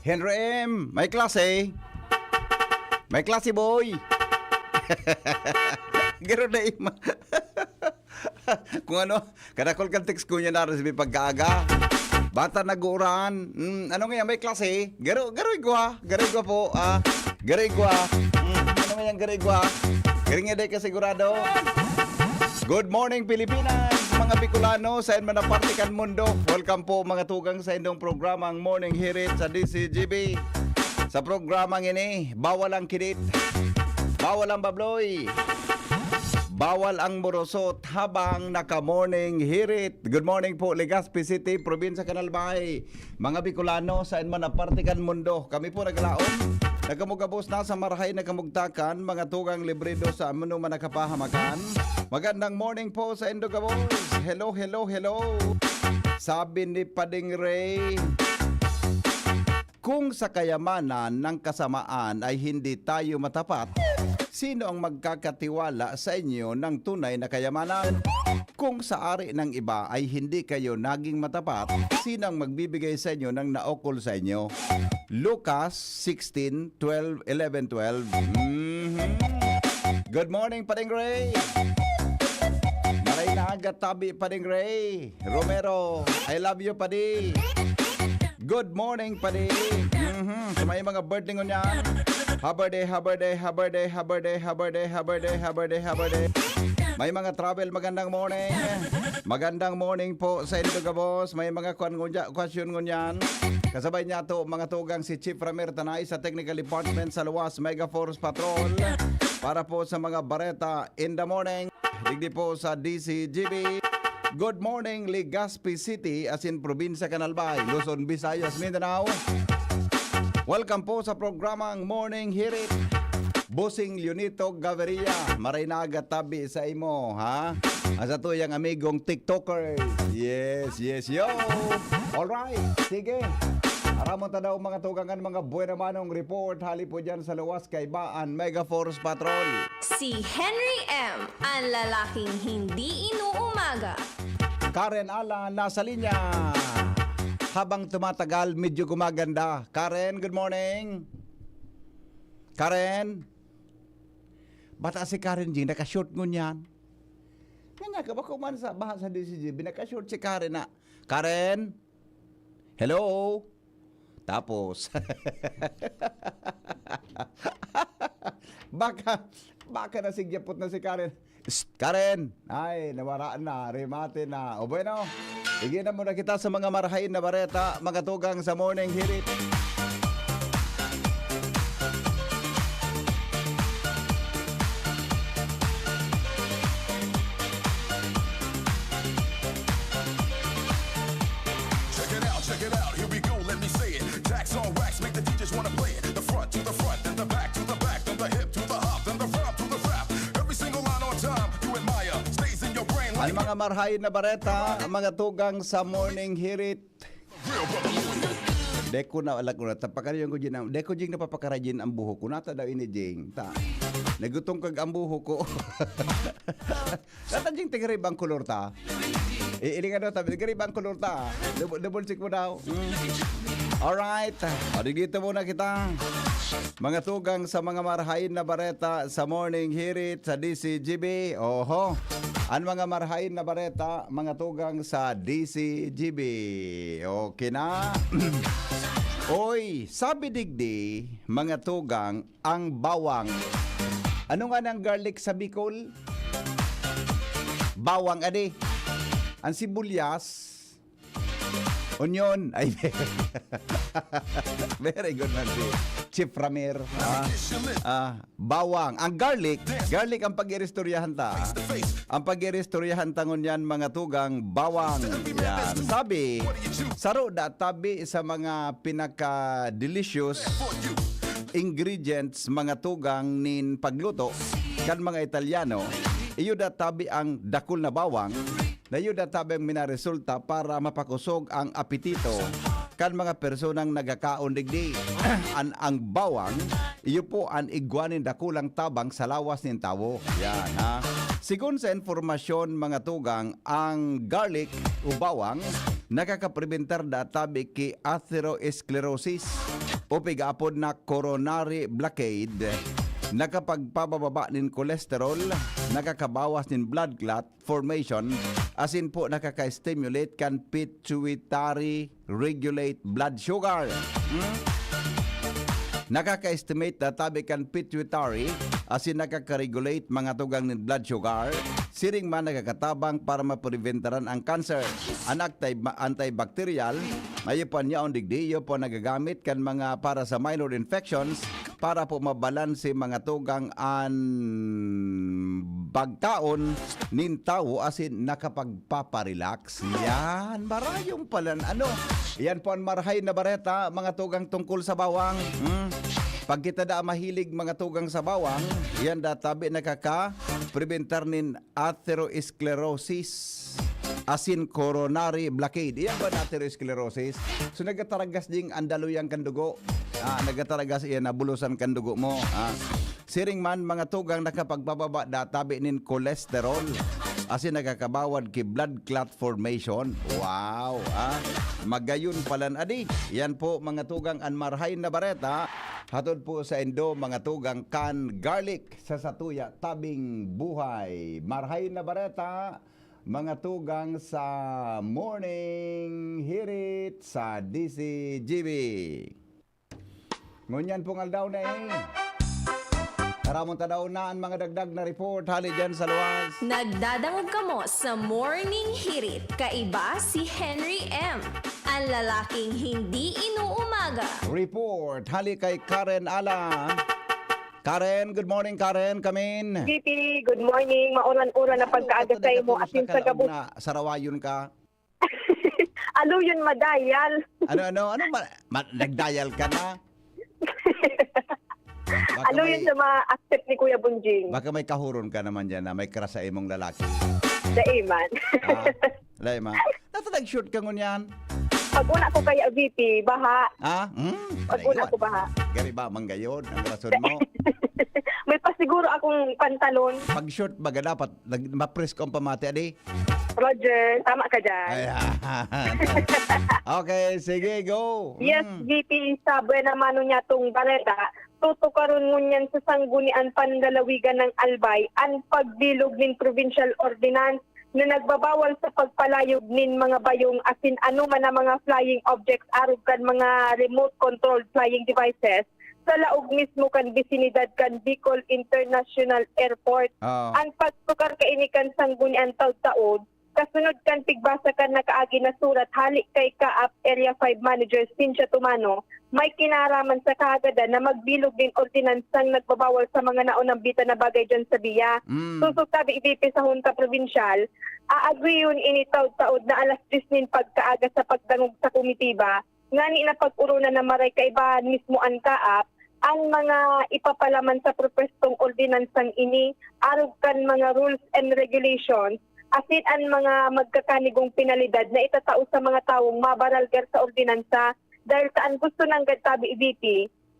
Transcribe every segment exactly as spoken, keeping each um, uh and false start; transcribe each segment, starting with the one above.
Henry M, may klase. May klase, boy. Garo na ima. Kung ano, kadakol kan text ko niya na resibi pagkaaga. Bata nag-uuran. Mm, ano nga yan? May klase. Garo, garo igwa. Garo igwa po. Ah, garo igwa. Mm, ano nga yan? Garo igwa. Garing nga di ka sigurado. Good morning, Pilipinas, mga Bicolano, sa man na parte kan mundo. Welcome po, mga tugang, sa indong programang Morning Hirit sa D C G B. Sa programang ini, bawal ang kidit, bawal ang babloy, bawal ang morosot habang naka-morning hirit. Good morning po, Legazpi City, Probinsya kan Albay. Mga Bicolano, sa man na parte kan mundo. Kami po naglaom. Nagkamugabos na sa marahay na kamugtakan, mga tugang librido sa ano man nakapahamakan. Magandang morning po sa indo gabos. Hello, hello, hello. Sabi ni Pading Ray, kung sa kayamanan ng kasamaan ay hindi tayo matapat, sino ang magkakatiwala sa inyo ng tunay na kayamanan? Kung sa ari ng iba ay hindi kayo naging matapat, sino ang magbibigay sa inyo ng naokol sa inyo? Lucas sixteen, twelve, eleven, twelve. Mhm. Good morning, Pading Ray. Maray na aga, tabi, Pading Ray. Romero, I love you, Padi. Good morning, Padi. Mhm. Sa may mga birthday ngunyan. Happy birthday, happy birthday, happy birthday, happy birthday, happy birthday, happy birthday, happy birthday, happy birthday. May mga travel, magandang morning. Magandang morning po sa indo gabos. May mga kwan ngunyan, kwasyon ngunyan. Kasabay niya to, mga tugang, si Chief Ramir Tanay sa Technical Department sa Luwas Mega Force Patrol. Para po sa mga bareta in the morning, digdi po sa D C G B. Good morning, Legazpi City, asin probinsya kan Albay, Luzon, Visayas, Mindanao. Welcome po sa programang Morning Hirit. Bossing Leonito Gaviria, maray na aga tabi sa imo, ha? Ang satuyang amigong TikToker. Yes, yes, yo. All right, sige. Aramon ta daw, mga tugang, an mga buena manong report hali po dyan sa Luwas Kaibaan Mega Force Patrol. Si Henry M, ang lalaking hindi inuumaga. Karen Alan nasa linya. Habang tumatagal, medyo gumaganda. Karen, good morning. Karen? Bata si Karen Jing, naka-short ngunyan. Nga ka ba kuman sa baha sa D C G B, naka-short si Karen na, "Karen? Hello?" Tapos, baka, baka nasigyapot na si Karen. "Psst, Karen!" Ay, nawara na, remate na. O bueno, igin na muna kita sa mga marahain na bareta, mga tugang sa Morning Hirit. Check it out, check it out, here we go, let me say it. Tax on wax, make the teachers wanna play it. The front to the front, then the back to the back, then the hip to the hop, then the rap to the rap. Every single line on time, you admire, stays in your brain like Ang mga marhain na bareta, mga tugang sa Morning Hirit. Real brother Louie. Deko na, alag ko na, tapakayon ko dyan ang, deko dyan napapakara dyan ang buhok ko. Nata daw ini, Jing. Ta. Nagutong kag ang buhok ko. Nata, Jing, tigariba ang kolor ta. Eh, iling ano, tabi, tigariba ang kolor ta. Double, double check mo daw. Mm. Alright. O, di dito muna kita. Mga tugang sa mga marhain na bareta sa Morning Hirit sa D C G B. Oho. An mga marhain na bareta, mga tugang sa D C G B. Okay na. Oy, sabi digdi, mga tugang, ang bawang. Ano nga nang garlic sa Bicol? Bawang, adi. Ang sibuyas, onion. Ay, very good man si Chief Ramir. Ah, ah, bawang. Ang garlic, garlic ang pag-iristoryahan ta. Ang pag-iristoryahan ta ngunyan, mga tugang, bawang. Yan. Sabi, saro da tabi sa mga pinaka-delicious ingredients, mga tugang, nin pagluto kan mga Italiano. Iyo da tabi ang dakul na bawang, na iyo da tabi ang minaresulta para mapakosog ang apetito kan mga personang nagakaon digdi. An, ang bawang, iyo po an igwa nin dakulang tabang sa lawas nin tawo. Yan, ha. Sigon sa impormasyon, mga tugang, ang garlic o bawang nakakaprebentar da tabi ki atherosclerosis o pigaapod na coronary blockade, nakapagpabababa nin cholesterol, nakakabawas nin blood clot formation, asin po nakaka-stimulate kan pituitary regulate blood sugar. Hmm? Nakaka-stimulate na tabi kan pituitary asin nakaka-regulate mga tugang nin blood sugar, siring man nakakatabang para mapreventaran ang cancer. An active ma-, antibacterial, ayo po an yaon digdi, iyo po nagagamit kan mga para sa minor infections para po mabalanse mga tugang an pagkaon nin tawo asin nakapagpaparelax. Yan, marayong palan. Ano? Yan po an marahay na bareta, mga tugang tungkol sa bawang. Hmm? Pag kita da mahilig mga tugang sa bawang, yan da tabi nakaka-prebentar nin atherosclerosis asin coronary blockade. Iyan ba na atherosclerosis? So, nagataragas ding andaloyan kan dugo. Ah, nagataragas iyan na bulusan kan dugo mo. Ah, siring man, mga tugang nakapagpababa da tabi nin cholesterol. Asin nakakabawad ki blood clot formation. Wow, ah. Magayon palan adi. Yan po, mga tugang, an marahay na bareta. Hatod po sa indo, mga tugang, kan garlic sa satuya tabing buhay. Marahay na bareta, mga tugang sa Morning Hirit sa D C G B. Ngunyan pong aldaw na eh. Taramon tadaw na an mga dagdag na report hali dyan sa luwas. Nagdadangog kamo sa Morning Hirit. Kaiba si Henry M, ang lalaking hindi inuumaga. Report hali kay Karen Ala. Karen, good morning, Karen. Kamin. G P, good morning. Mauran-uran na pagkaaga sa imo asin sa gabos. Sarawayon ka. Aluyon madayal. Ano, ano, ano? Ma- ma- nagdayal ka na? Aluyon sa mga accept ni Kuya Bunjing. Baka may kahuron ka naman dyan na may crush sa imong lalaki. Daiman. Ah, Laima. Nata nag-short ka ngunyan? Pag una ko kaya V P, baha. Ah? Hmm? Pag una ko baha. Gari ba, manggayod ang rason mo? May pasiguro akong pantalon. Pag short, baga dapat nag- mapresko ang pamati, adi? Roger, tama ka dyan. Ayan. Okay, sige, go. Yes, Mm. V P, sa buena mano niya tong bareta, tutukaron ngunyan sa sanggunian panlalawigan ng Albay ang pagbilog nin provincial ordinance na nagbabawal sa pagpalayog nin mga bayong asin anoman na mga flying objects arog kan mga remote controlled flying devices sa laog mismo kan bisinidad kan Bicol International Airport. Oo. Ang pagtukar kaini kan sanggunian taud-taod kasunod kan pigbasa kan nakaagi na surat hali kay Kaap Area five Manager Cynthia Tumano, may kinaraman sa kahagadan na magbilog nin ordinansang nagbabawal sa mga naunang bita na bagay dyan sa biya. Mm. Susog tabi V P sa Hunta Probinsyal, aagriyon ini taud-taod na alas diyes nin pagkaaga sa pagdangog sa komitiba, ngani na pag-orona na maray kaibahan mismo an Kaap, ang mga ipapalaman sa propwestong ordinansang ini arog kan mga rules and regulations asin an mga magkakanigong penalidad na itatao sa mga tawong mabaralgar sa ordinansa dahil ta an gusto nanggad tabi V P,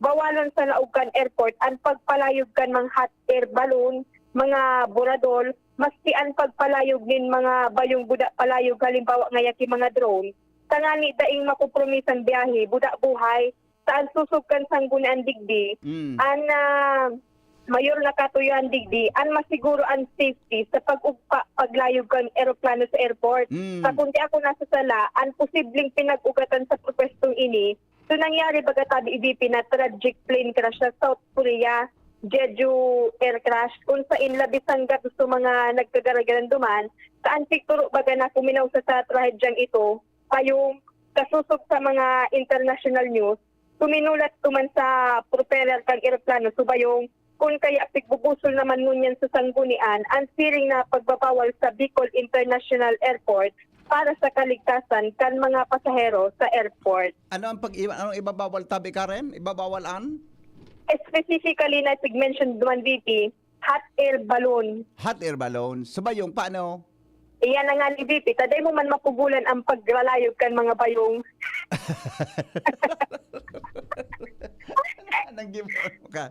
bawalon sa laog kan airport an pagpalayog kan mga hot air balloon, mga buradol, maski an pagpalayog nin mga bayong buda palayog, halimbawa ngaya ki mga drone, tangani daing makompromisang biyahe, buda buhay, ta an susog kan sanggunian digdi, Mm. an ah, mayor na katuyohan digdi, an masiguro an safety sa pag-ugpa, paglayog kan eroplano sa airport. Mm. Sa kundi ako nasasala, an posibleng pinag-ugatan sa propwestong ini, so nangyari baga tabi V P na tragic plane crash sa South Korea, Jeju air crash, kung sain labi sanggat sa mga nagkagaragiran duman, sa antik turo baga na kuminaw sa, sa trahedyang ito, bayong kasusog sa mga international news, suminulat duman sa propeller kan eroplano, so bayong kun kaya pigbubusol naman ngunyan sa sanggunian an siring na pagbabawal sa Bicol International Airport para sa kaligtasan kan mga pasahero sa airport. Ano ang pag anong ibabawal tabi Karen? Ibabawal an? Specifically na sig-mention duman V P, hot air balloon. Hot air balloon. Sa bayong, paano? Iyan na nga ni V P, taday mo man mapugulan ang paglalayog kan mga bayong. Nang gibon mo ka.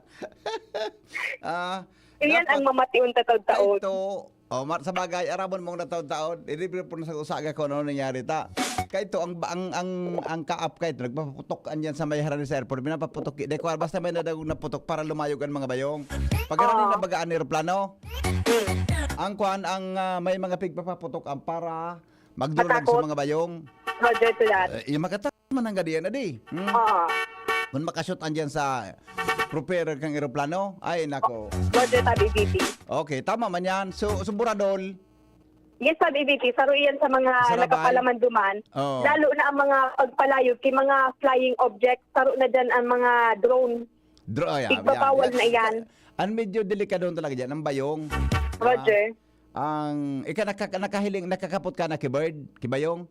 Ah, Iyan dapat ang mamation ta taud-taod. Ito, Oh, mar-, sa bagay, aramon mong nataon-taon, iribre po na sa usaga kung ano nangyari ta. Kaito, ang, ang, ang, ang kaap kaito, nagpapaputok andyan sa may harani sa airport, pinapaputok, di ko, basta may nadagog na putok para lumayog ang mga bayong. Pag harani Oo. na baga ang eroplano, Mm. ang kwan, ang, ah, may mga pigpapaputok ang para magdurog sa Matapos. mga bayong. Roger to that. Eh, yung makata-, man ang gadiyan, adi. Hmm. Oo. Kung makashoot andyan sa propeller kang eroplano, ay, nako. Roger, Tabi V P. Okay, tama man yan. So, so, buradol. Yes, Tabi V P. Saro iyan sa mga Sarabay. nakapalaman duman. Oo. Lalo na ang mga pagpalayog, kay mga flying objects, saro na dyan ang mga drone. Dro-, ay, ah, Igbabawal yan, na yan. yan. Ang medyo delikado talaga dyan, ang bayong. Roger. Ah, ang, ika-, naka-, nakahiling, nakakapot ka na ki bird, ki bayong?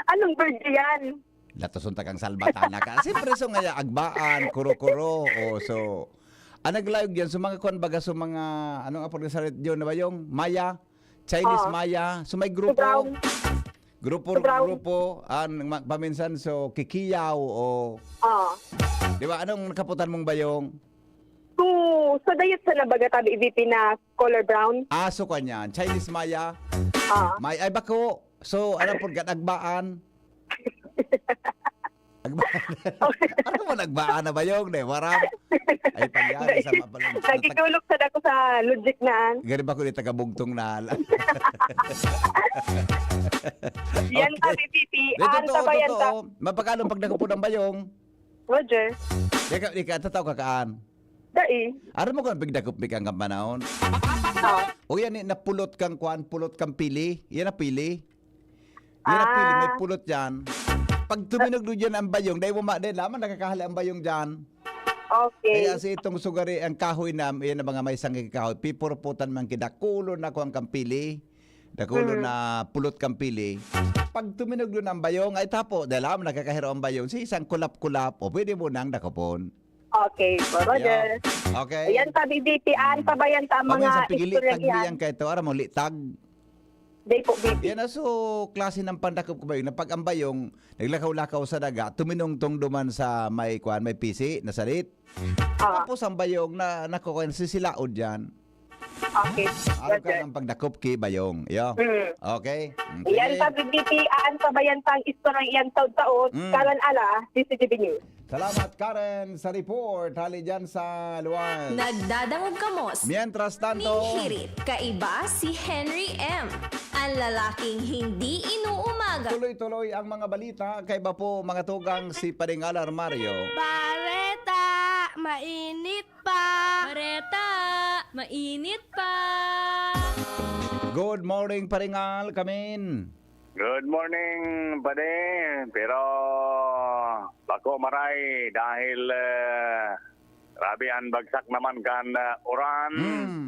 Anong bird yan? Latoson ta kang salbatana ka. Siyempre, so nga, agbaan, kuro-kuro, o so, ang naglayog yan, so mga kwan baga, so mga, anong apod sa yun na bayong? Maya? Chinese Oo. Maya? So may So, grupo. brown. Grupo, So, brown. grupo, ang ma-, paminsan, so, kikiyaw, o, Oo. di ba? Anong nakaputan mong bayong? So, sa dayot sa nabaga, Tabi V P na color brown? Ah, so, kwan yan. Chinese Maya? Oo. May, ay, bako. So, ano po, agbaan? Agbaan. Okay. Ano mo, nagbaan na bayong, ne? Warang? Ay, pangyari sa mabalong. Nagigulok sa dako sa logic na. Gari ba ko ni taga-bugtong na hala? Yan, Okay. Tabi V P. Di, Ah, ang totoo, tabayan ta- totoo. Mapakalo pag nakupod ang bayong? Roger. Di ka, di ka, tataw ka kaan? Dai. Aram mo kung pigdakop mi kang kampanahon? Oh. O yan, eh, napulot kang kwan, pulot kang pili. Yan na pili. Yan na pili, may Ah. pulot yan. Pag tuminog doon dyan ang bayong, dahil mo ma-, dahil lamang nakakahali ang bayong dyan. Okay. Kaya si itong sugari, ang kahoy na, yan ang mga may sangig kahoy, pipuruputan man kidakulo na kwan kang pili. Dakulo Mm. na pulot kang pili. Pag tuminog doon ang bayong, ay tapo, dahil lamang nakakahiro ang bayong, si isang kulap-kulap, o pwede mo nang dakopon. Okay, po, Roger. Yeah. Okay. Ayan, Tabi V P, an, Mm. tabayan ta ang Pag mga minsan, pigilitag istorya mo yan. yan kay ito, aram mo, litag. Day po, V P. Yan na, so, klase ng pandakop ko ba yun? Na pag ang bayong, naglakaw-lakaw sa daga, tuminungtong duman sa may, kwan, may pisi, nasalit. Ah. Tapos ang bayong na, naku, kwan, sisilaod yan. Okay, Araw ka Roger. ng pagdakop ki bayong. Yo. Mm. Okay? Mm, Yan, sige. Tabi V P, an, tabayan ta ang istorya yan taon-taon. Mm. Karan Ala, D C G B News. Salamat, Karen, sa report. Hali dyan sa luwas. Nagdadangog kamos. Mientras tanto, Ning hirit, kaiba si Henry M. Ang lalaking hindi inuumaga. Tuloy-tuloy ang mga balita. Kaiba po, mga tugang, si Paring Alar Mario. Bareta, mainit pa. Bareta, mainit pa. Good morning, Paring Al, kamin. Good morning, pare. Pero bako maray dahil, eh, grabe an bagsak naman kan, eh, uran. Hmm.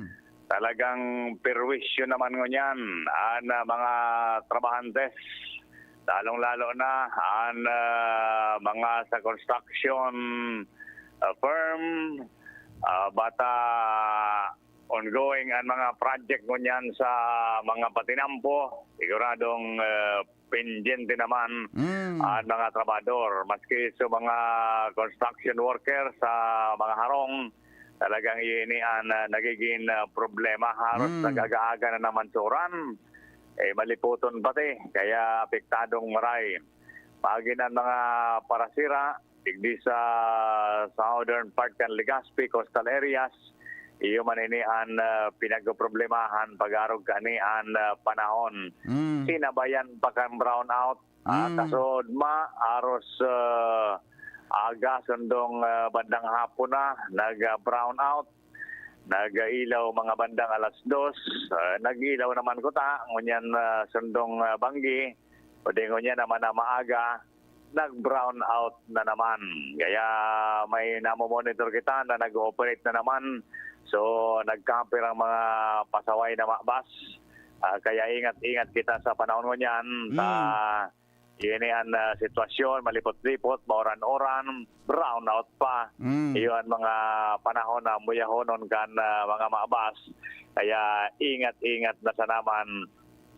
Talagang perwisyo naman ngunyan an, ah, mga trabahantes, lalong-lalo na an, ah, mga sa construction, ah, firm, ah, bata ongoing an mga project ngunyan sa mga patinampo, siguradong, eh, pendyente naman Mm. an mga trabahador. Maski sa mga construction worker sa mga harong, talagang iyan an, ah, nagiging, ah, problema. Haros Mm. nag-aga-aga na naman sa uran, eh, malipoton pati, kaya apektadong maray. Pagi na mga parasira, digdi sa southern part kan Legazpi, coastal areas, iyo man ini an, ah, pinagpoproblemahan pag-arog kani an, ah, panahon. Mm. Sinabayan pa kan brownout, ah, Mm. kasood ma, aros, ah, aga, sundong, ah, bandang hapon na, nag, ah, brownout, nag-ilaw mga bandang alas dos, ah, nag-ilaw naman kuta, ngunyan, ah, sundong, ah, banggi, o di ngunyan naman na maaga, nag-brown out na naman. Kaya may namomonitor kita na nag-ooperate na naman. So, nag-camper ang mga pasaway na ma-, bus. Ah, kaya ingat-ingat kita sa panahon ngunyan sa Mm. ini an, ah, sitwasyon, malipot-lipot, mauran-uran, brown out pa. Mm. Iyo an mga panahon na muyahonon kan, ah, mga ma-, bus. Kaya ingat-ingat na sa naman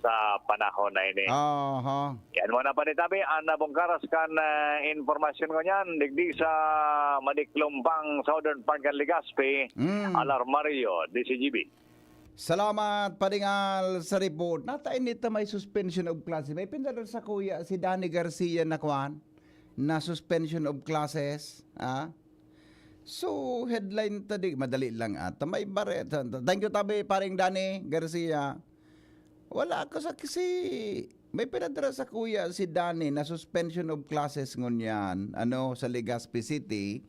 sa panahon na ini. Aha. Yan muna, panitabi, an nabungkaras kan, ah, impormasyon ngunyan, digdi sa Madiklumpang, southern part kan Legazpi, Mm. Alarmario, D C G B. Salamat, Pading Al, sa report. Nata ini ta may suspension of classes. May pinadara sa kuya si Danny Garcia na kwan, na suspension of classes. Ah? So, headline ta di, madali lang ata. May bare-, thank you tabi, Paring Danny Garcia. Wala ako sa kasi, may pinadara sa kuya si Danny na suspension of classes ngunyan, ano, sa Legazpi City.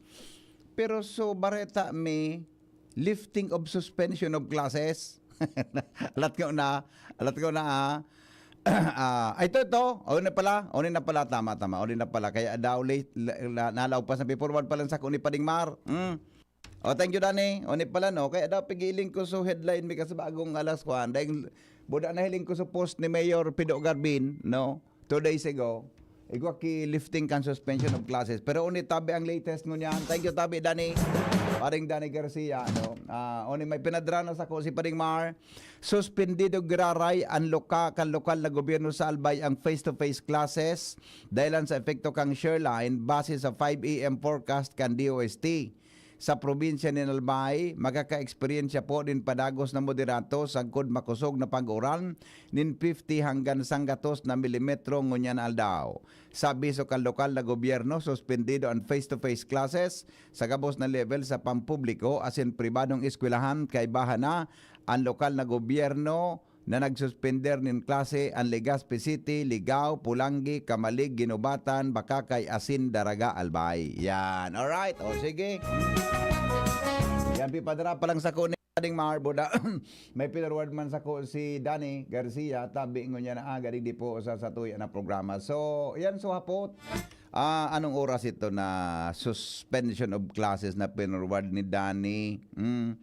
Pero so, bareta may lifting of suspension of classes. Alat ko na, alat ko na, ah. Ah, ay, ito, ito. O, na pala. O, na pala. Tama, tama. O, na pala. Kaya daw late, la-, la-, nalaw pa sa paper one pa lang sa kuni Pading Mar. Hmm. O, thank you, Danny. O, ni pala, no? Kaya daw, pigiling ko sa headline, may kasabagong alas kwan. Dahil, buda na hiling ko sa post ni Mayor Pido Garbin, no? Two days ago. Igwa ki lifting kan suspension of classes. Pero uni tabi ang latest ngunyan. Thank you, tabi, Danny. Paring Danny Garcia, no? Ah, uni may pinadrana sa ko si Paring Mar. Suspendido giraray ang loka-, kan lokal na gobyerno sa Albay ang face-to-face classes dahilan sa epekto kang Sherline base sa five A M forecast kan D O S T. Sa probinsya nin Albay, makaka-eksperyensya po nin padagos na moderato sagkod makosog na pag-uran nin fifty hanggang sanggatos na milimetro ngunyan aldaw. Sa abiso kan lokal na gobyerno, suspendido an face-to-face classes sa gabos na level sa pampubliko asin pribadong eskwelahan, kaibahan na an lokal na gobyerno na nagsuspender nin klase an Legazpi City, Ligao, Pulanggi, Camalig, Guinobatan, Bacacay asin Daraga, Albay. Yan. Alright. O, sige. Yan, pipadara pa lang sa kunin. Ding Mar, buda, may pinarward man sa ko si Danny Garcia, tabi ngunyan na aga, digdi po sa, sa tuya na programa. So, yan, so hapot. Ah, anong oras ito na suspension of classes na pinarward ni Danny? Mm.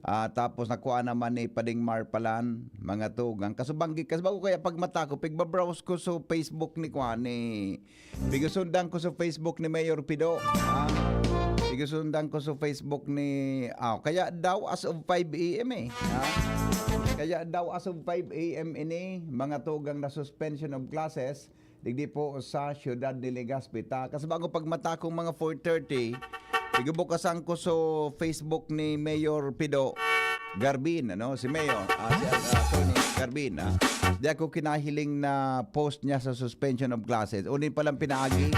Ah, tapos nakuha naman ni Pading Mar Palan, mga tugang. Kasubanggi, kasubang ko kaya pagmata ko, pigbabrowse ko sa Facebook ni Kwan, ni, pigusundan ko sa Facebook ni Mayor Pido. Ah, pigusundan ko sa Facebook ni, ah, kaya daw as of five A M eh. Ah, kaya daw as of five A M ini, mga tugang na suspension of classes, digdi po sa siyudad ni Legazpi. Ta, kasi bago pagmata kong mga four thirty, igubukasan ko sa Facebook ni Mayor Pido Garbin, ano? Si Mayor, ah, si, ah, Attorney Garbin, ah. Di ako kinahiling na post niya sa suspension of classes. Unin palang pinaagi,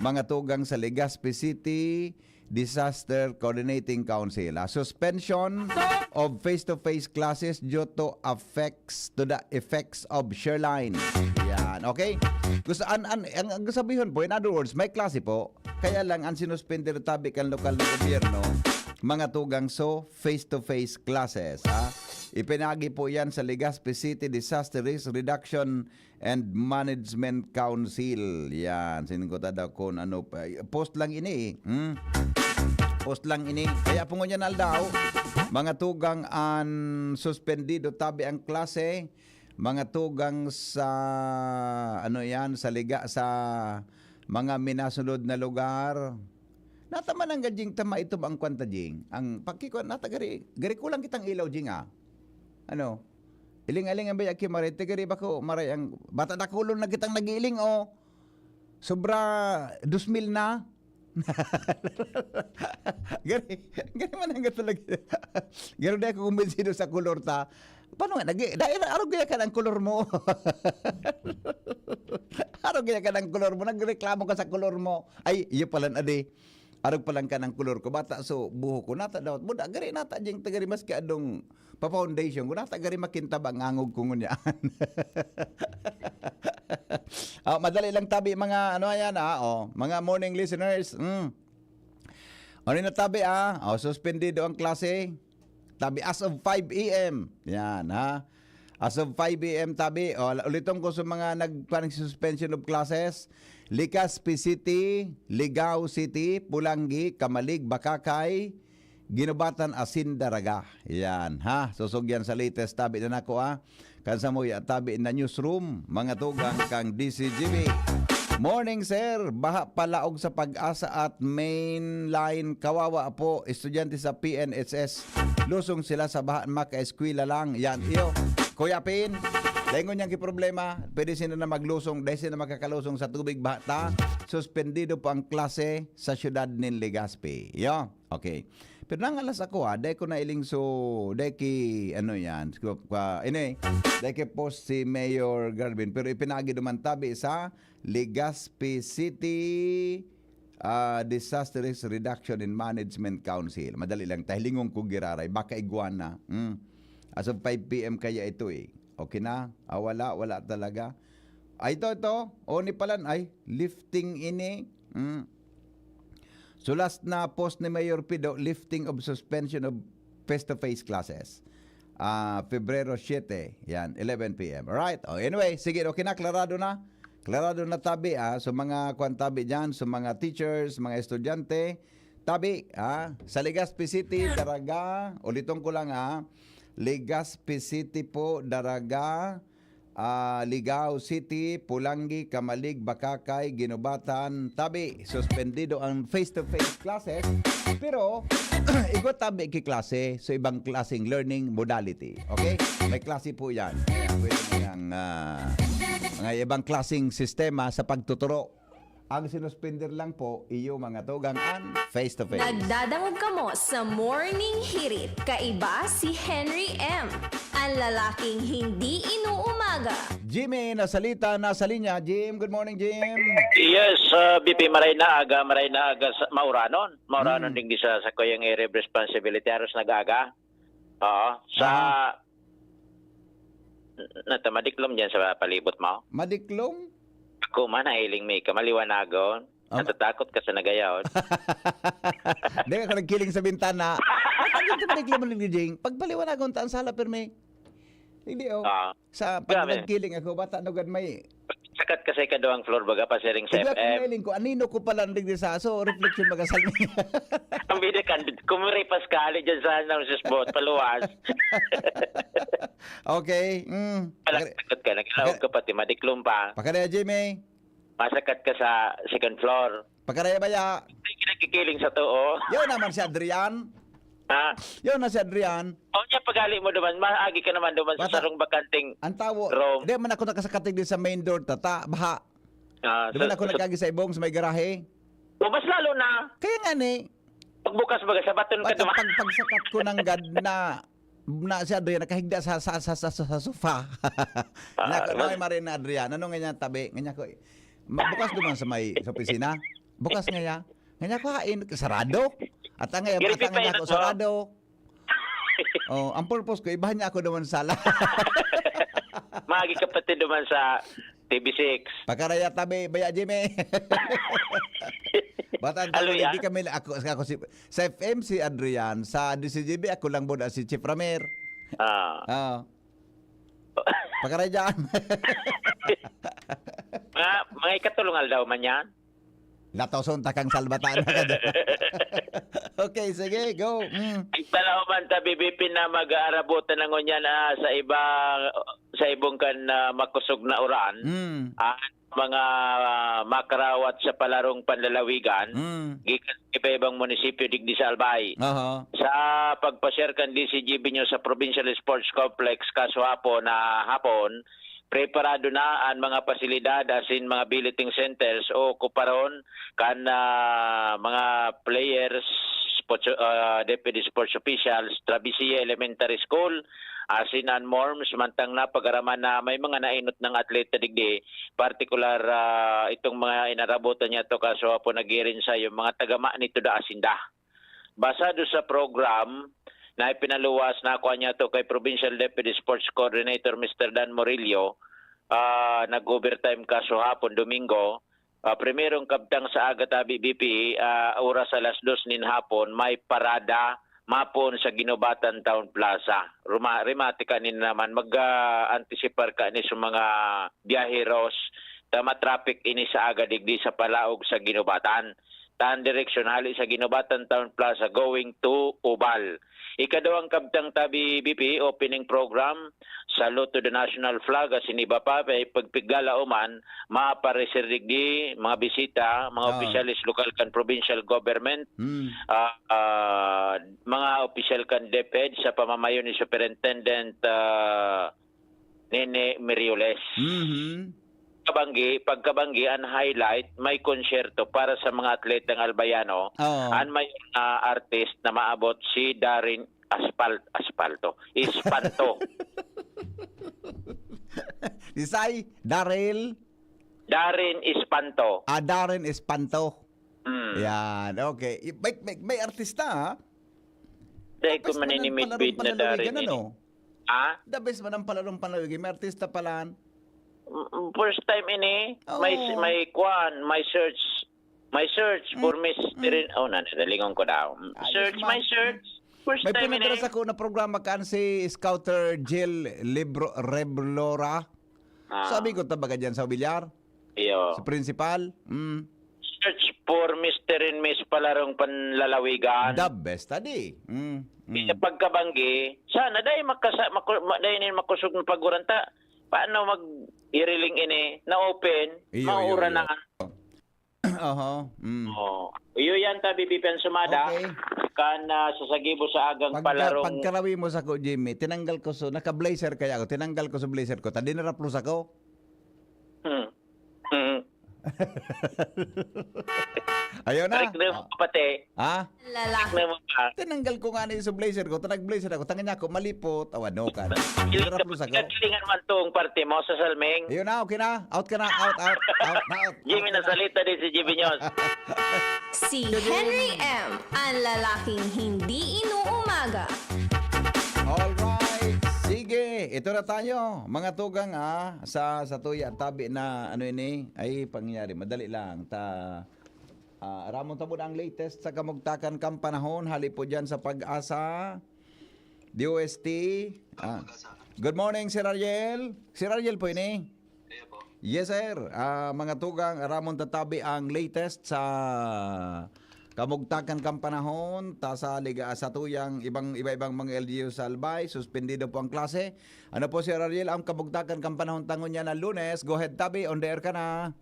mga tugang sa Legazpi City Disaster Coordinating Council. Ah, suspension of face-to-face classes due to effects, to the effects of Sherline. Yan, okay? Gusto, an, an, ang, ang sabihon po, in other words, may klase po. Kaya lang, ang sinuspender tabi kan lokal na gobyerno, mga tugang so, face-to-face classes. Ha? Ipinagi po yan sa Legazpi City Disaster Risk Reduction and Management Council. Yan, siningkota daw kung ano pa. Post lang ini eh. Hmm? Post lang ini. Kaya po ngunyan aldaw, mga tugang an suspendido tabi ang klase, mga tugang sa, ano yan, sa liga, sa mga minasunod na lugar. Nataman ang gajing tama ito ang kwanta, Jing. Ang pakikwan, nata gari, gari kulang kitang ilaw, Jing, ah. Ano? Iling-aling ang baya ki Maray, tigari ba ko, Maray, ang bata dakulon na kitang nagiiling, oh. Sobra dos mil na. Gari, gari man ang talaga. Gari di ako kumbinsido sa kolor ta. Paano nga, nag-, dahil arog kaya ka ng kolor mo. Arog kaya ka ng kolor mo, nagreklamo ka sa kolor mo. Ay, iyo pala, adi. Arog pa lang ka ng kolor ko. Bata, so, buho ko. Nata daw. Buda, gari nata, jing tagari maski adong pa-foundation ko. Nata gari makintab ang angog ko ngunyan. Ah, madali lang tabi, mga ano yan, ah, oh, mga morning listeners. Mm. Ano na tabi, ah? Oh, suspendido ang klase. Tabi as of five A M. Yan, ha? As of five A M tabi. Oh, uliton ko sa mga nagpanag suspension of classes. Legazpi City, Ligao City, Pulanggi, Camalig, Bacacay, Guinobatan asin Daraga. Yan, ha? Susog yan sa latest tabi na nako, ha? Kan sa muya tabi na newsroom, mga tugang kang D C G B. Morning, sir. Baha palaog sa Pag-asa at main line. Kawawa po, estudyante sa P N S S. Lusong sila sa baha, makaeskwela lang. Yan, iyo. Kuya Pin, laingon niyang problema, pwede sila na maglusong, dahil sila makakalusong sa tubig, baha ta. Suspendido po ang klase sa siyudad nin Legazpi. Iyo. Okay. Pero nangalas ako, ah, dai ko nailing so, dai ki, ano yan, so, ka, ini, dai ki post si Mayor Garvin, pero ipinagi duman tabi sa Legazpi City, ah, Disaster Risk Reduction and Management Council. Madali lang, tahilingon ko giraray, baka iguana. Mm. As of five p m kaya ito eh. Okay na? Ah, wala, wala talaga. Ay, ito, ito. O, ni palan, ay, lifting ini. Mm. So, last na post ni Mayor Pido, lifting of suspension of face-to-face classes. Ah, Pebrero siete, yan, eleven p m. Alright. Oh, anyway, sige, okay na, klarado na. Klarado na tabi, ah. So, mga kwan tabi dyan, so, mga teachers, mga estudyante, tabi, ah, sa Legazpi City, Daraga, uliton ko lang, ah, Legazpi City po, Daraga, ah, Ligao City, Polangui, Camalig, Bacacay, Guinobatan, tabi, suspendido ang face-to-face classes. Pero, igwa tabi ki klase, so ibang klaseng learning modality. Okay? May klase po yan. Pwede mo yang, ah, mga ibang klaseng sistema sa pagtuturo. Ang sinuspender lang po, iyo mga tugang an face-to-face. Nagdadangog kamo sa Morning Hirit. Kaiba si Henry M, ang lalaking hindi inuumaga. Jimmy Nasalita, nasa linya. Jim, good morning, Jim. Yes, uh, B P, maray na aga, maray na aga sa Mauranon. Mauranon Mm. din sa, sa kuyang area of responsibility. Aros nag-aga. Oo. Sa Aha. Nata, madiklom dyan sa palibot mo? Madiklom? Ako man, nahiling mi ka, maliwanagon. Ah, ma- Natatakot ka sa nagayaw. Di ako nagkiling sa bintana. Ay, ano ito, madiklom, Jing? Pagpaliwanagon ta ang sala, pirmi. Hindi, oh. Ah. Sa pag Grabe. nagkiling ako, bata, nugad may Sakat ka sa ikaduhang floor, baga, pasiring sa Hindi ako F M. nailing ko, anino ko pala ang digdi sa aso, reflection baga sa Ang bida kan, kumuri pa sakali dyan sa, ano, sa spot, paluwas. Okay. Mm. Palakad ka, naglaog ka pati, madiklom pa. Pakadaya, Jimmy. Masakat ka sa second floor. Pakadaya baya. Hindi ka nagkikiling sa too. Yaw naman si Adrian. Ha? Yaw na si Adrian. O niya, paghali mo duman, maagi ka naman duman sa Bata. sarong bakanting Ang tawo, room. di man ako nakasakatig din sa main door, tata, baha. Ah, Di man so, ako so, nagkagi sa ibong sa may garahe. O, mas lalo na. Kaya nga ni. Pagbukas baga, sabaton ka Basta duman. pag, pagsakat ko ng gad na, na si Adrian nakahigda sa, sa, sa, sa, sa, sa sofa. Ah, Nako, mas- may Marina Adrian. Ano nga niya tabi? Nga niya ko, ma-, bukas duman sa may, sa opisina. Bukas nga niya. Nga niya ko, hain, sarado. At ang ngayon, Garipi at ang pa niya yun, ako, no? sarado. Oh, ang purpose ko, ibahan niya ako duman sa sala. Maagi ka pati duman sa T V six. Pakaraya tabi, baya, Jimmy. Bata ang Alo tawag, yan? hindi kami, ako, ako si, sa F M si Adrian, sa D C G B, ako lang muna si Chief Ramir. Ah. Ah. Pakaraya dyan. Mga, mga ikatulong aldaw man yan. Latoson takang salbatan na ka dyan. Okay, sige, go. Mm. Igtalaw man ta, B B P, na mag-aarabutan na ngunyan, ah, sa ibang, sa ibong kan, ah, makusog na uran. Mm. Ah, mga, ah, makarawat sa palarong panlalawigan, Mm. gikan sa iba-ibang munisipyo digdi sa Albay. Aha. Sa pagpa-share kan D C G B News sa Provincial Sports Complex, kasuhapon na hapon, preparado na an mga pasilidad asin mga billeting centers o kuparon kan, ah, mga players, sports, ah, DepEd sports officials, Travesilla Elementary School, asin an MORMS, mantang napag-araman na may mga nainot ng atleta digdi, partikular, ah, itong mga inarabutan niya to, kaso po nag-iirinsayo, mga tagama nito da asin da. Basado sa program na ipinaluwas, nakuha niya to kay Provincial DepEd Sports Coordinator, Mister Dan Murillo, ah, nag-overtime kasuhapon, Domingo. Ah, primerong kabtang sa aga tabi, B P, ah, oras alas dos nin hapon, may parada mapon sa Guinobatan Town Plaza. Ruma-, rimati kanin naman, mag, ah, antisipar kani sa mga biyaheros, ta matraffic ini sa aga digdi sa palaog sa Guinobatan. Tan direksyon hali sa Guinobatan Town Plaza going to Ubal. Ikaduhang kabtang tabi, B P, opening program, salute to the national flag, asin iba pa, may pagpiglalaoman, mapareser digdi, mga bisita, mga Ah. opisyalis lokal kan provincial government, Hmm. ah, ah, mga opisyal kan DepEd sa pamamayo ni Superintendent, ah, Nene Merioles. Mhm. pagkabanggi, pagkabanggi, ang highlight, may konsyerto para sa mga atletang Albayano. Oo. Ang may, ah, artist na maabot si Darren Aspal-, Aspalto. Espanto. Isay, Daryl? Darren Espanto. Ah, Darren Espanto. Hmm. Yan, okay. I-, may, may, may artista, ha? Dahil The best kung man ang maninimidbid palarong na panlalawigan, Darren, ano? Ha? The best man ang palarong panlalawigan. May artista pala. Mm, first time ini. Oo. May, may kwan, may search. My search for Mm, Miss mm. Tirin-, oh, na, nalingon ko daw. Mm, Ayos search, man. my search. First May time ini. pinadala sako na programa kan si Scouter Jill Libro, Reblora. Ah. Sabi ko, tabaga dyan sa Villar? Iyo. Sa principal? Mm. Search for Mister and Miss Palarong Panlalawigan. The best, adi. Mm, mm. Sa pagkabanggi, sana dai makasa-, maku-, ma-, dai nin makusog na paguranta. Paano mag-iriling ini? Na-open, Iyo, iyo, maura iyo. na. Oho, mm. Oh. Iyo yan, tabi, Bibi Pensumada. Okay. Kan, ah, sasagibo sa agang Pagka-, palarong pagkarawi mo sako, Jimmy, tinanggal ko so, naka-blazer kaya ako, tinanggal ko so blazer ko, ta dinaraplos ako. Hmm. Hmm. Ayun na. Tarik na yung Oh. pati. Ha? Lalaki. Tarik na yung mga Tinanggal ko nga ni so blazer ko, ta nag-blazer ako, tanga niya ako, malipot. Awan, no, ka. Dinaraplos ako. Pinagkilingan man tong parte mo sa Salming. Ayun na, okay na. Out ka na, out, out, out na, out. Jimmy, Out ka na. nasalita din si Jimmy News. Si Henry M, ang lalaking hindi inuumaga. Alright. Sige, ito na tayo. Mga tugang, ah, sa, sa tuya, tabi na, ano ini? Ay, pangyayari. Madali lang. Ta, ah, aramon ta muna ang latest sa kamugtakan kan panahon. Hali po dyan sa Pag-asa. D O S T. Ah. Good morning, Sir Ariel. Sir Ariel po ini. Iya po. Yes, sir. Ah, mga tugang, aramon ta tabi ang latest sa kamugtakan kan panahon, ta sa liga, sa tuyang ibang, iba-ibang mga L G U sa Albay, suspendido po ang klase. Ano po, Sir Ariel, ang kamugtakan kan panahon ta ngunyan na Lunes? Go ahead, tabi, on the air ka na.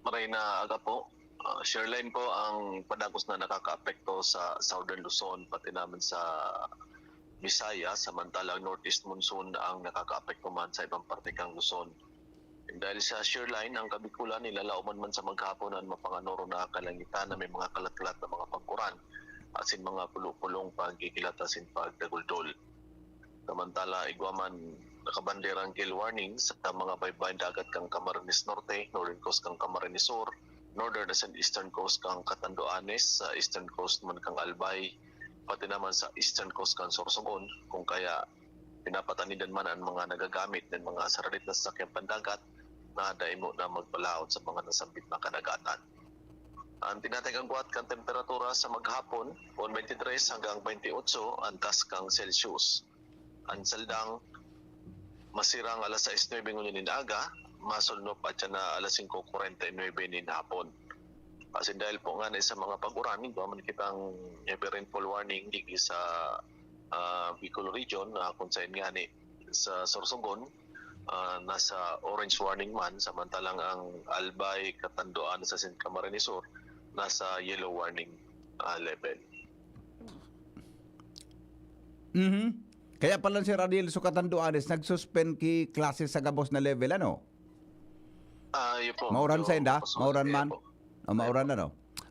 Maray na aga po. Ah, Sherline po, ang padagos na nakakaapekto sa Southern Luzon, pati naman sa Visayas, samantalang Northeast Monsoon ang nakakaapekto man sa ibang parte kang Luzon. And dahil sa Sherline, ang Kabikulan nilalaoman man sa maghapon an mapanganoro na kalangitan na may mga kalat-kalat na mga pag-uran asin mga pulo-pulong pagkikilat asin pagdaguldol. Samantala, igwa man nakabanderang gale warning sa mga baybayon dagat kan Camarines Norte, northern coast kan Camarines Sur, northern asin eastern coast kan Catanduanes, sa eastern coast man kan Albay, pati naman sa eastern coast kan Sorsogon, kung kaya pinapatanidan man an mga nagagamit nin mga saradit na sasakyan pandagat na dai mo na magpalaot sa mga nasambit na kadagatan. An tinatay kan guwat kan temperatura sa maghapon, on twenty-three hanggang twenty-eight an taas kan Celsius. An saldang masirang alas sais nuebe ngunyan nin aga, masulnop at siya na alas singko kwarenta y nuebe nin hapon. Asin dahil po nga na sa mga pag-uran, igwa man kitang heavy rainfall warning digdi sa, ah, Bicol region, ah, kung saan nga ni sa Sorsogon, ah, nasa orange warning man, samantalang ang Albay, Catanduanes asin Camarines Sur, nasa yellow warning, ah, level. Mhm. Kaya pala, Sir Ariel, so Catanduanes, nag-suspend ki klase sa gabos na level, ano? Ah, yun po. Mauran Medyo sa inda? masusunod Mauran kaya man? po. O, Kaya mauran po. na, no?